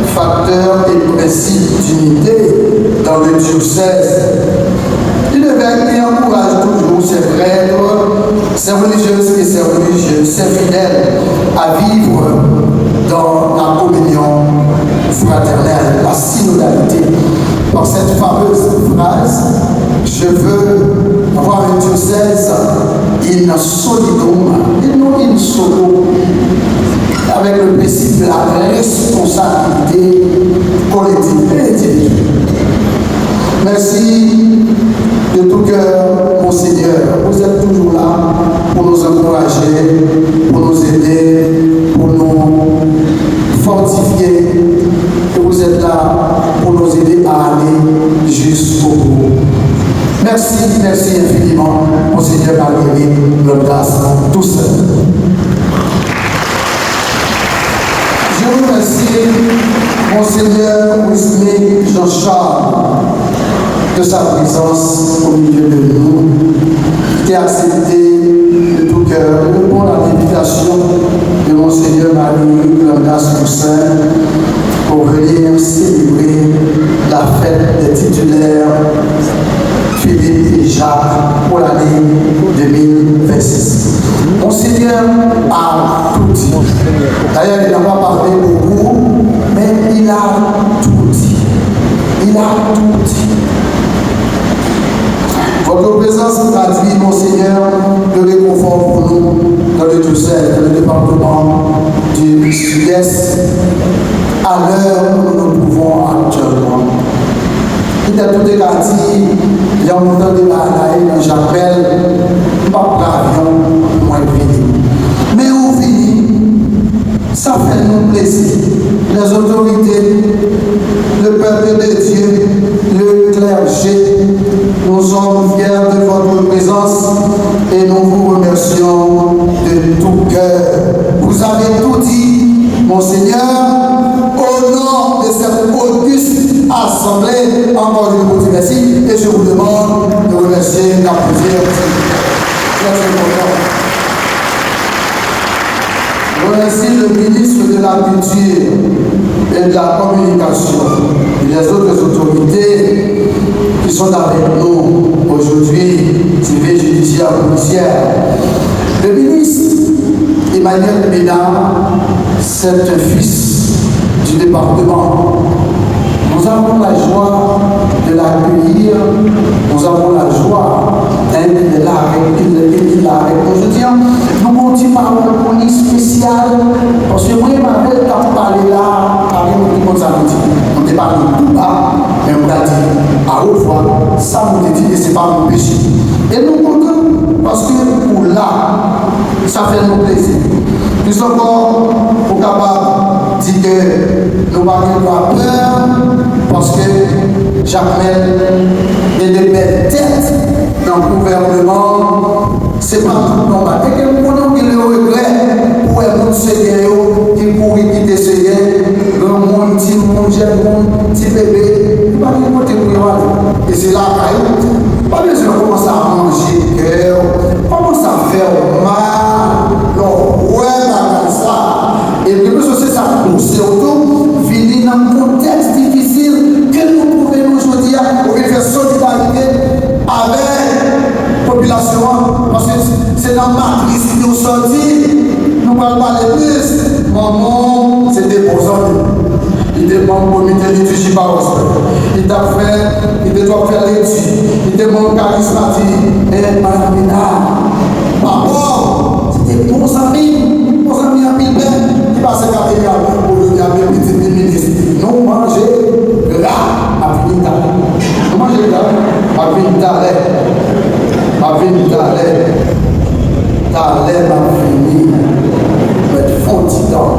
facteur et principe d'unité dans le diocèse. Il éveille et encourage toujours ses prêtres, ses religieuses et ses religieux, ses fidèles à vivre dans la communion fraternelle, la synodalité. Par cette fameuse phrase, je veux voir un diocèse in solidum et non in solo, avec le principe de la responsabilité collective et individuelle. Merci de tout cœur, Monseigneur. Vous êtes toujours là pour nous encourager, pour nous aider, pour nous fortifier. Et vous êtes là pour nous aider à aller jusqu'au bout. Merci, merci infiniment, Monseigneur Marie-Louis Landras Toussaint. Je remercie Monseigneur Wismy Jean-Charles de sa présence au milieu de nous, qui a accepté de tout cœur de répondre à l'invitation de Monseigneur Marie-Louis Landras Toussaint pour venir célébrer la fête des titulaires Philippe et Jacques pour l'année deux mille vingt-six. Monseigneur a tout dit. D'ailleurs, il n'a pas parlé beaucoup, mais il a tout dit. Il a tout dit. Votre présence traduit, Monseigneur, le réconfort pour nous dans le diocèse, dans le département du Sud-Est, à l'heure où nous nous trouvons actuellement. Petèt ou te ka di, lè w tande bagay nan Jakmèl, m p ap pran avyon pou mwen vini. Men ou vini, sa fè nou plezi. Les autorités, le peuple de Dieu, le clergé, nous sommes fiers de votre présence et nous vous remercions de tout cœur. Vous avez tout dit, Monseigneur, au nom de cette auguste assemblée, encore une fois, je vous remercie et je vous demande de remercier, d'applaudir. Très important. Je remercie le ministre de la Culture et de la Communication et les autres autorités qui sont avec nous aujourd'hui, civil, judiciaire, policière. Le ministre Emmanuel Ménard, c'est un fils du département. Nous avons la joie de l'accueillir, nous avons la joie, hein, qu'il est là avec, qu'il, qu'il est là avec nous. Je dis, hein, nou gon ti pawòl pou li espesyal, paske mwen menm avè l t ap pale la, pa gen moun ki konn sa nou di. Nou te pale tou ba, men m pral di a wot vwa sa nou te di, e se pa yon peche. E nou kontan, paske ou la, sa fè nou plezi. Plis ankò, ou kapab di ke nou pa gen dwa pè, paske Jakmèl gen de bèl tèt nan gouvèneman, se pa tout nòmal. E ke m konnen w gen le regrè pou wè moun Seyè yo ki kouri kite Seyè, granmoun, timoun, jèn moun, ti bebe, yo pa gen kote pou yo ale. E se lakay ou. Pa bezwen kòmanse ap manje kè w, kòmanse ap fè w mal, lè w wè bagay sa. E ke bezwen se sa k pouse w tou, vini nan kontèks difisil ke nou twouve nou jodi a, ou vin fè solidarite avèk popilasyon an, paske se nan matris li w sòti. Nou pral pale plis. Manman w se te bon zanmi. Li te manm komite litiji pawòs la. Li t ap fè, li te twò fè leti. Li te manm karizmatik. E Madanm Bena, papa w, se te bon zanmi m, bon zanmi anpil bèl. Li pase katedral pou yo di a men pitit li minis. Nou manje gra, m ap vini talè. Nou manje gra, m ap vini talè. M ap vini talè. Talè m ap vini. Mèt fon ti tan.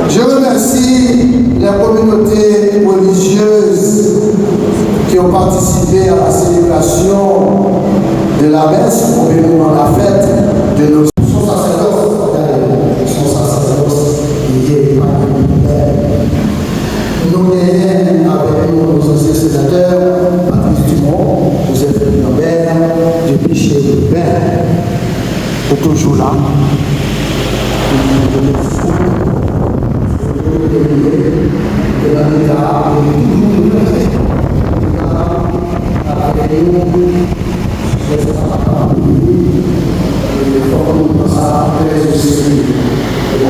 Je remercie les communautés religieuses qui ont participé à la célébration de la messe, au moment de la fête de nos... Son sasèdòs, son sasèdòs, li ye pa de... Nou genyen avèk nou nos ansyen senatè, Patrice Dumont, Joseph Lambert, depi Chérubin. Ou toujou la. Pou nou remèsye.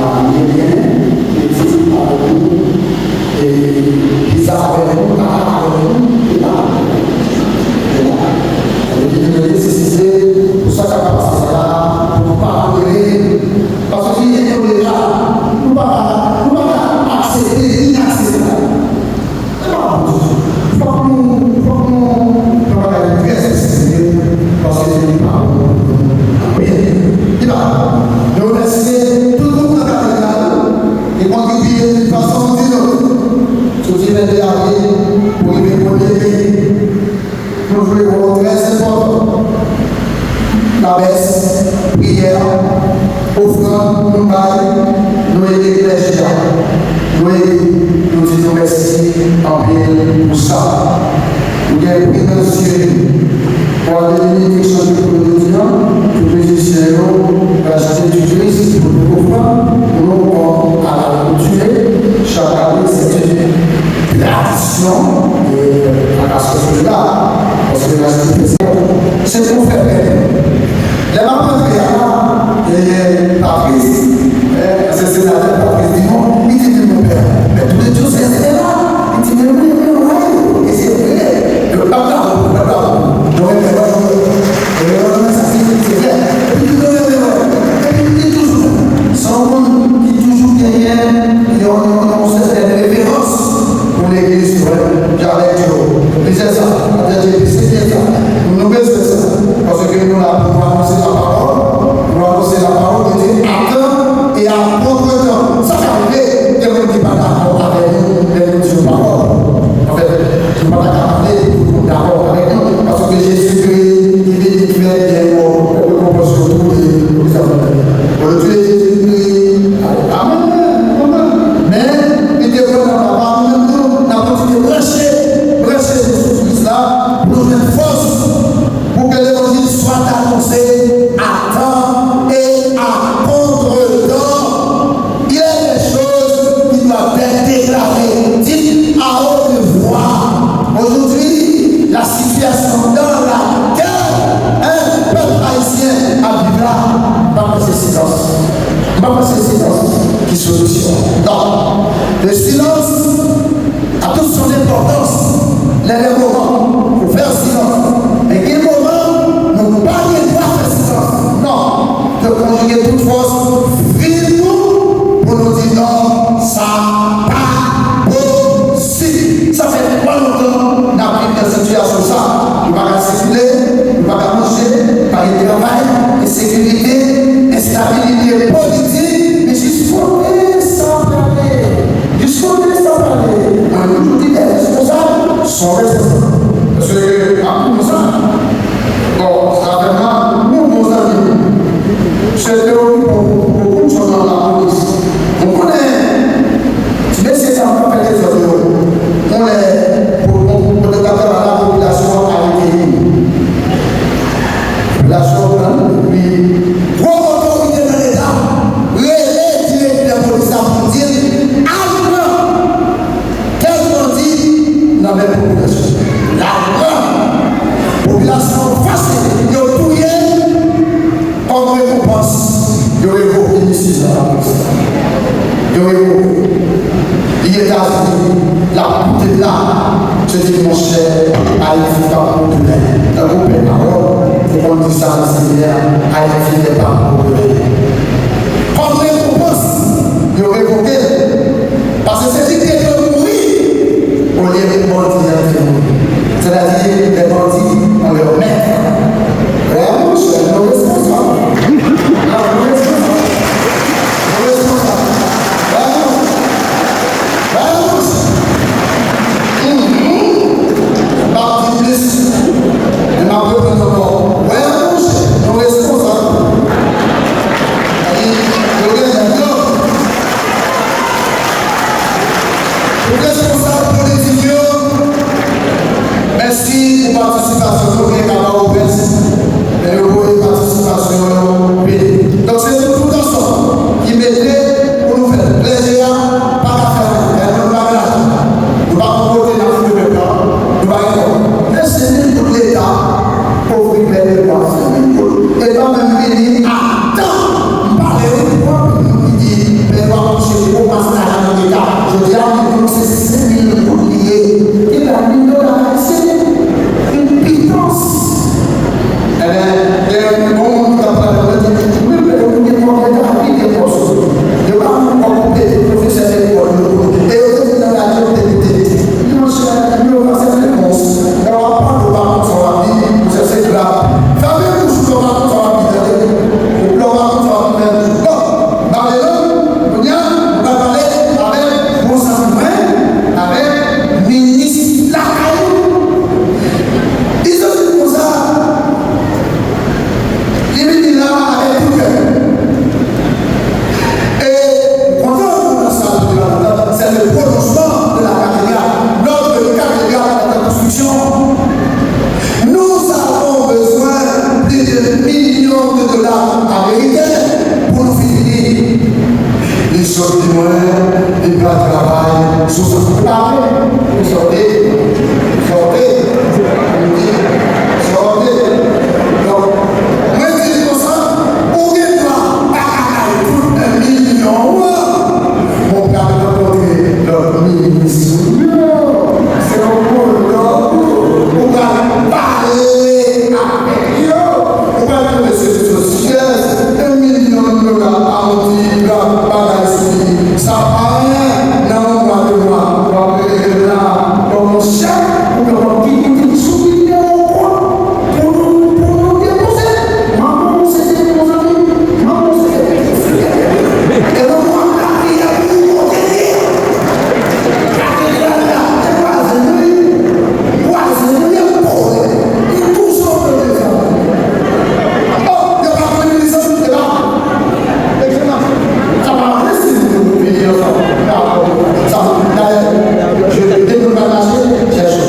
Ebyen, li di avèk nou, e, li sa avèk nou, pa avèk nou, li pa avèk nou. Li pa avèk nou. Li di nou egzèsise pou sa k ap pase sa la, pou nou pa antere, paske li entoleran. Nou pa ka, nou pa ka aksepte inakseptab. Se pa bon ditou. Fòk nou, fòk nou fè bagay yo trè sensè, paske li pa bon pou nou anpil. Li pa bon. Nou remèsye tout moun nan katedral ki kontribye youn fason ou di lòt. Soti venndè avril pou rive premye me, nou jwe wòl trè enpòtan. Lamès, priyè, ofrann nou bay, nou ede klèje a. Nou ede, nou di nou mèsi anpil pou sa. Nou gen pri nan zye nou. Pou al benediksyon pou nou jodi a, tout mizisyen yo, rachete ti kris pou nou ofrann, pou nou pran a la koutume, chak ane, se yon tradisyon, e, a la sosyo la, paske rachete se pou fè pè. Lè m ap rantre a la, e, Patris, e, se senatè Patris Dumont, li di, "Men monpè, men tou de Diosèz te la." Li di, "Men wi, men wi, e se vre." Yo pa bravo, yo pa bravo. Yo renmen, yo renmen sa, se, se vre. Epi yo renmen, yo renmen. Epi li toujou, se yon moun ki toujou genyen yon, yon, yon sètèn reverans pou legliz, wi. Jan avèk yo. Li se sa, avèk yo, se byen sa. Nou bezwen sa. Paske nou la pou nou anonse lapawòl, nou anonse lapawòl de Dye a tan e a kontretan. Sa ka rive, gen moun ki pa dakò avèk nou, lè nou di yon pawòl. Anfèt, nou pa ta ka pale pou tout moun dakò avèk nou, paske Jezikri ki vini fè gen yon rekonpans pou tout moun. Ojodi, Jezikri, amèn, amèn. Men, li te pran nan papa, nou menm tou, n ap kontinye preche, preche Jezi Kris la, pou nou jwenn fòs. Pour que l'évangile soit annoncé à temps et à contre-temps. Il y a des choses qui doivent être déclarées, dites à haute voix. Aujourd'hui, la situation dans laquelle un peuple haïtien a viv la, m pa panse silans. M pa panse silans ki solisyon. Non. Le silence a toute son importance. Il y a des moments pour faire silence. Men gen moman, nou pa gen dwa fè silans. Non. Nou konjige tout fòs vin nou pou nou di non, sa pa posib. Sa fè twò lontan n ap viv nan sitiyasyon sa. Nou pa ka sikile, nou pa ka manje, pa gen travay, ensekirite, enstabilite politik, men jis kote sa prale? Jis kote sa prale? Mwen toujou di lè responsab son responsab. Paske ap di nou sa. Bon, sa fè mal, nou bon zanmi. Misye te okipe pou, pou, pou, pou, pou, nan lapolis. Ou konnen, ti mesye sa ap fè dezòd yo. Yon lè, pou, pou, pou, pou, pou, pou, lapopilasyon an arete li. Popilasyon an pran li, epi gwo otorite nan Leta rele direktè polis la pou l di l al pran tèl bandi nan men popilasyon. L al pran. Popilasyon an fache, yo touye l. Kòm rekonpans, yo revoke misye nan lapolis la. Yo revoke. Li Etazini, l ap koute la. Misye di, monchè, Ayiti pa pou demen. Tankou pè Pawòl, ou konn di sa nan Senyè a, Ayiti n'est pas pour demain. Kòm rekonpans, yo revoke l. Paske se li ki te dwe mouri olye bandi an te mouri. Sètadi, les bandits ont leur maître. Wè, monchè, nou responsab. Non, nou responsab. Nou responsab. Wè, monchè. Wè, monchè. Mhm. M ap di plis. Men m ap reprann ankò. Wè, monchè, nou responsab. Sòti mwen, li pral travay sou sa. Li pa vle. Sòti. Sòti. Sòti. Donk, mwen di l konsa, ou gen dwa pa ka bay tout milyon an. Mwen pral rankontre lòt minis. Se yon pwogram ou pral pale avèk yo. Ou pral twouve sou rezo sosyal, de milyon dola Haïti, la bagay sou li. Sa pa anyen, nan yon mwa, de mwa, w ap rele la, bon, monchè, ou kapab vin, vin sou videyo kont pou nou, pou nou depoze. Manman w se te yon zanmi, manman w se te yon zanmi. E lè w ap lapriyè pou nou kote li. Katedral la, te vwazen nou ye. Vwazen nou ye, pòv. Nou toujou ap plede zanmi. Oh, yo pa konnen li zanmi, yo pa. Sa pa vle si nou vini ansanm. Sa, dayè, je te demoun pa mache, chèche.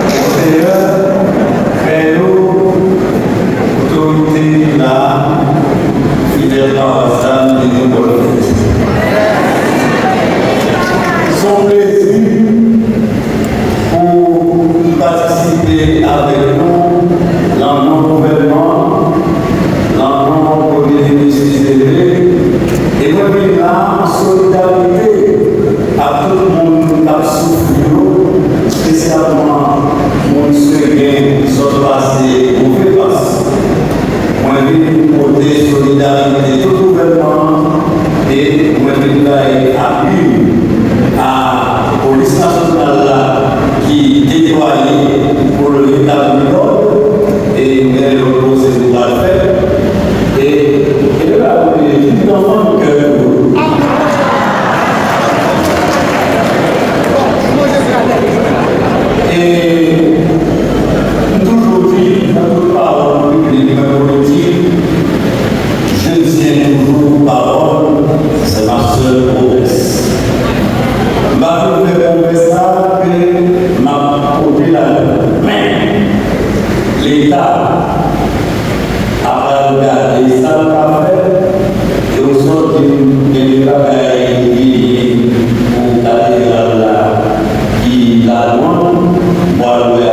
Monseyè, frè yo, otorite ki la, fidèl pawas la, nou di nou bòn fèt. Se yon plezi pou patisipe avèk nou nan non gouvènman, nan non Premye Minis Fils-Aimé, e mwen vin la an solidarite ak tout moun k ap soufri yo, espesyalman moun Segè ki sot pase move pas. Mwen vin pote solidarite tout gouvènman an e mwen vin bay apui a Polis Nasyonal la ki deplwaye pou l retabli lòd e nou gen lòt pwosedi nou pral fè. E, e la, nou te di nan fanm kè nou. E m toujou di, nan tout pawòl piblik mwen politik, je tiens toujours parole, c'est ma seule promesse. M pa vin fè pwomès la ke m ap pote lajan. Men, Leta apral gade sa l ka fè, e ou sòti gen de bagay ki vini pou katedral la ki Ladwàn, m pral wè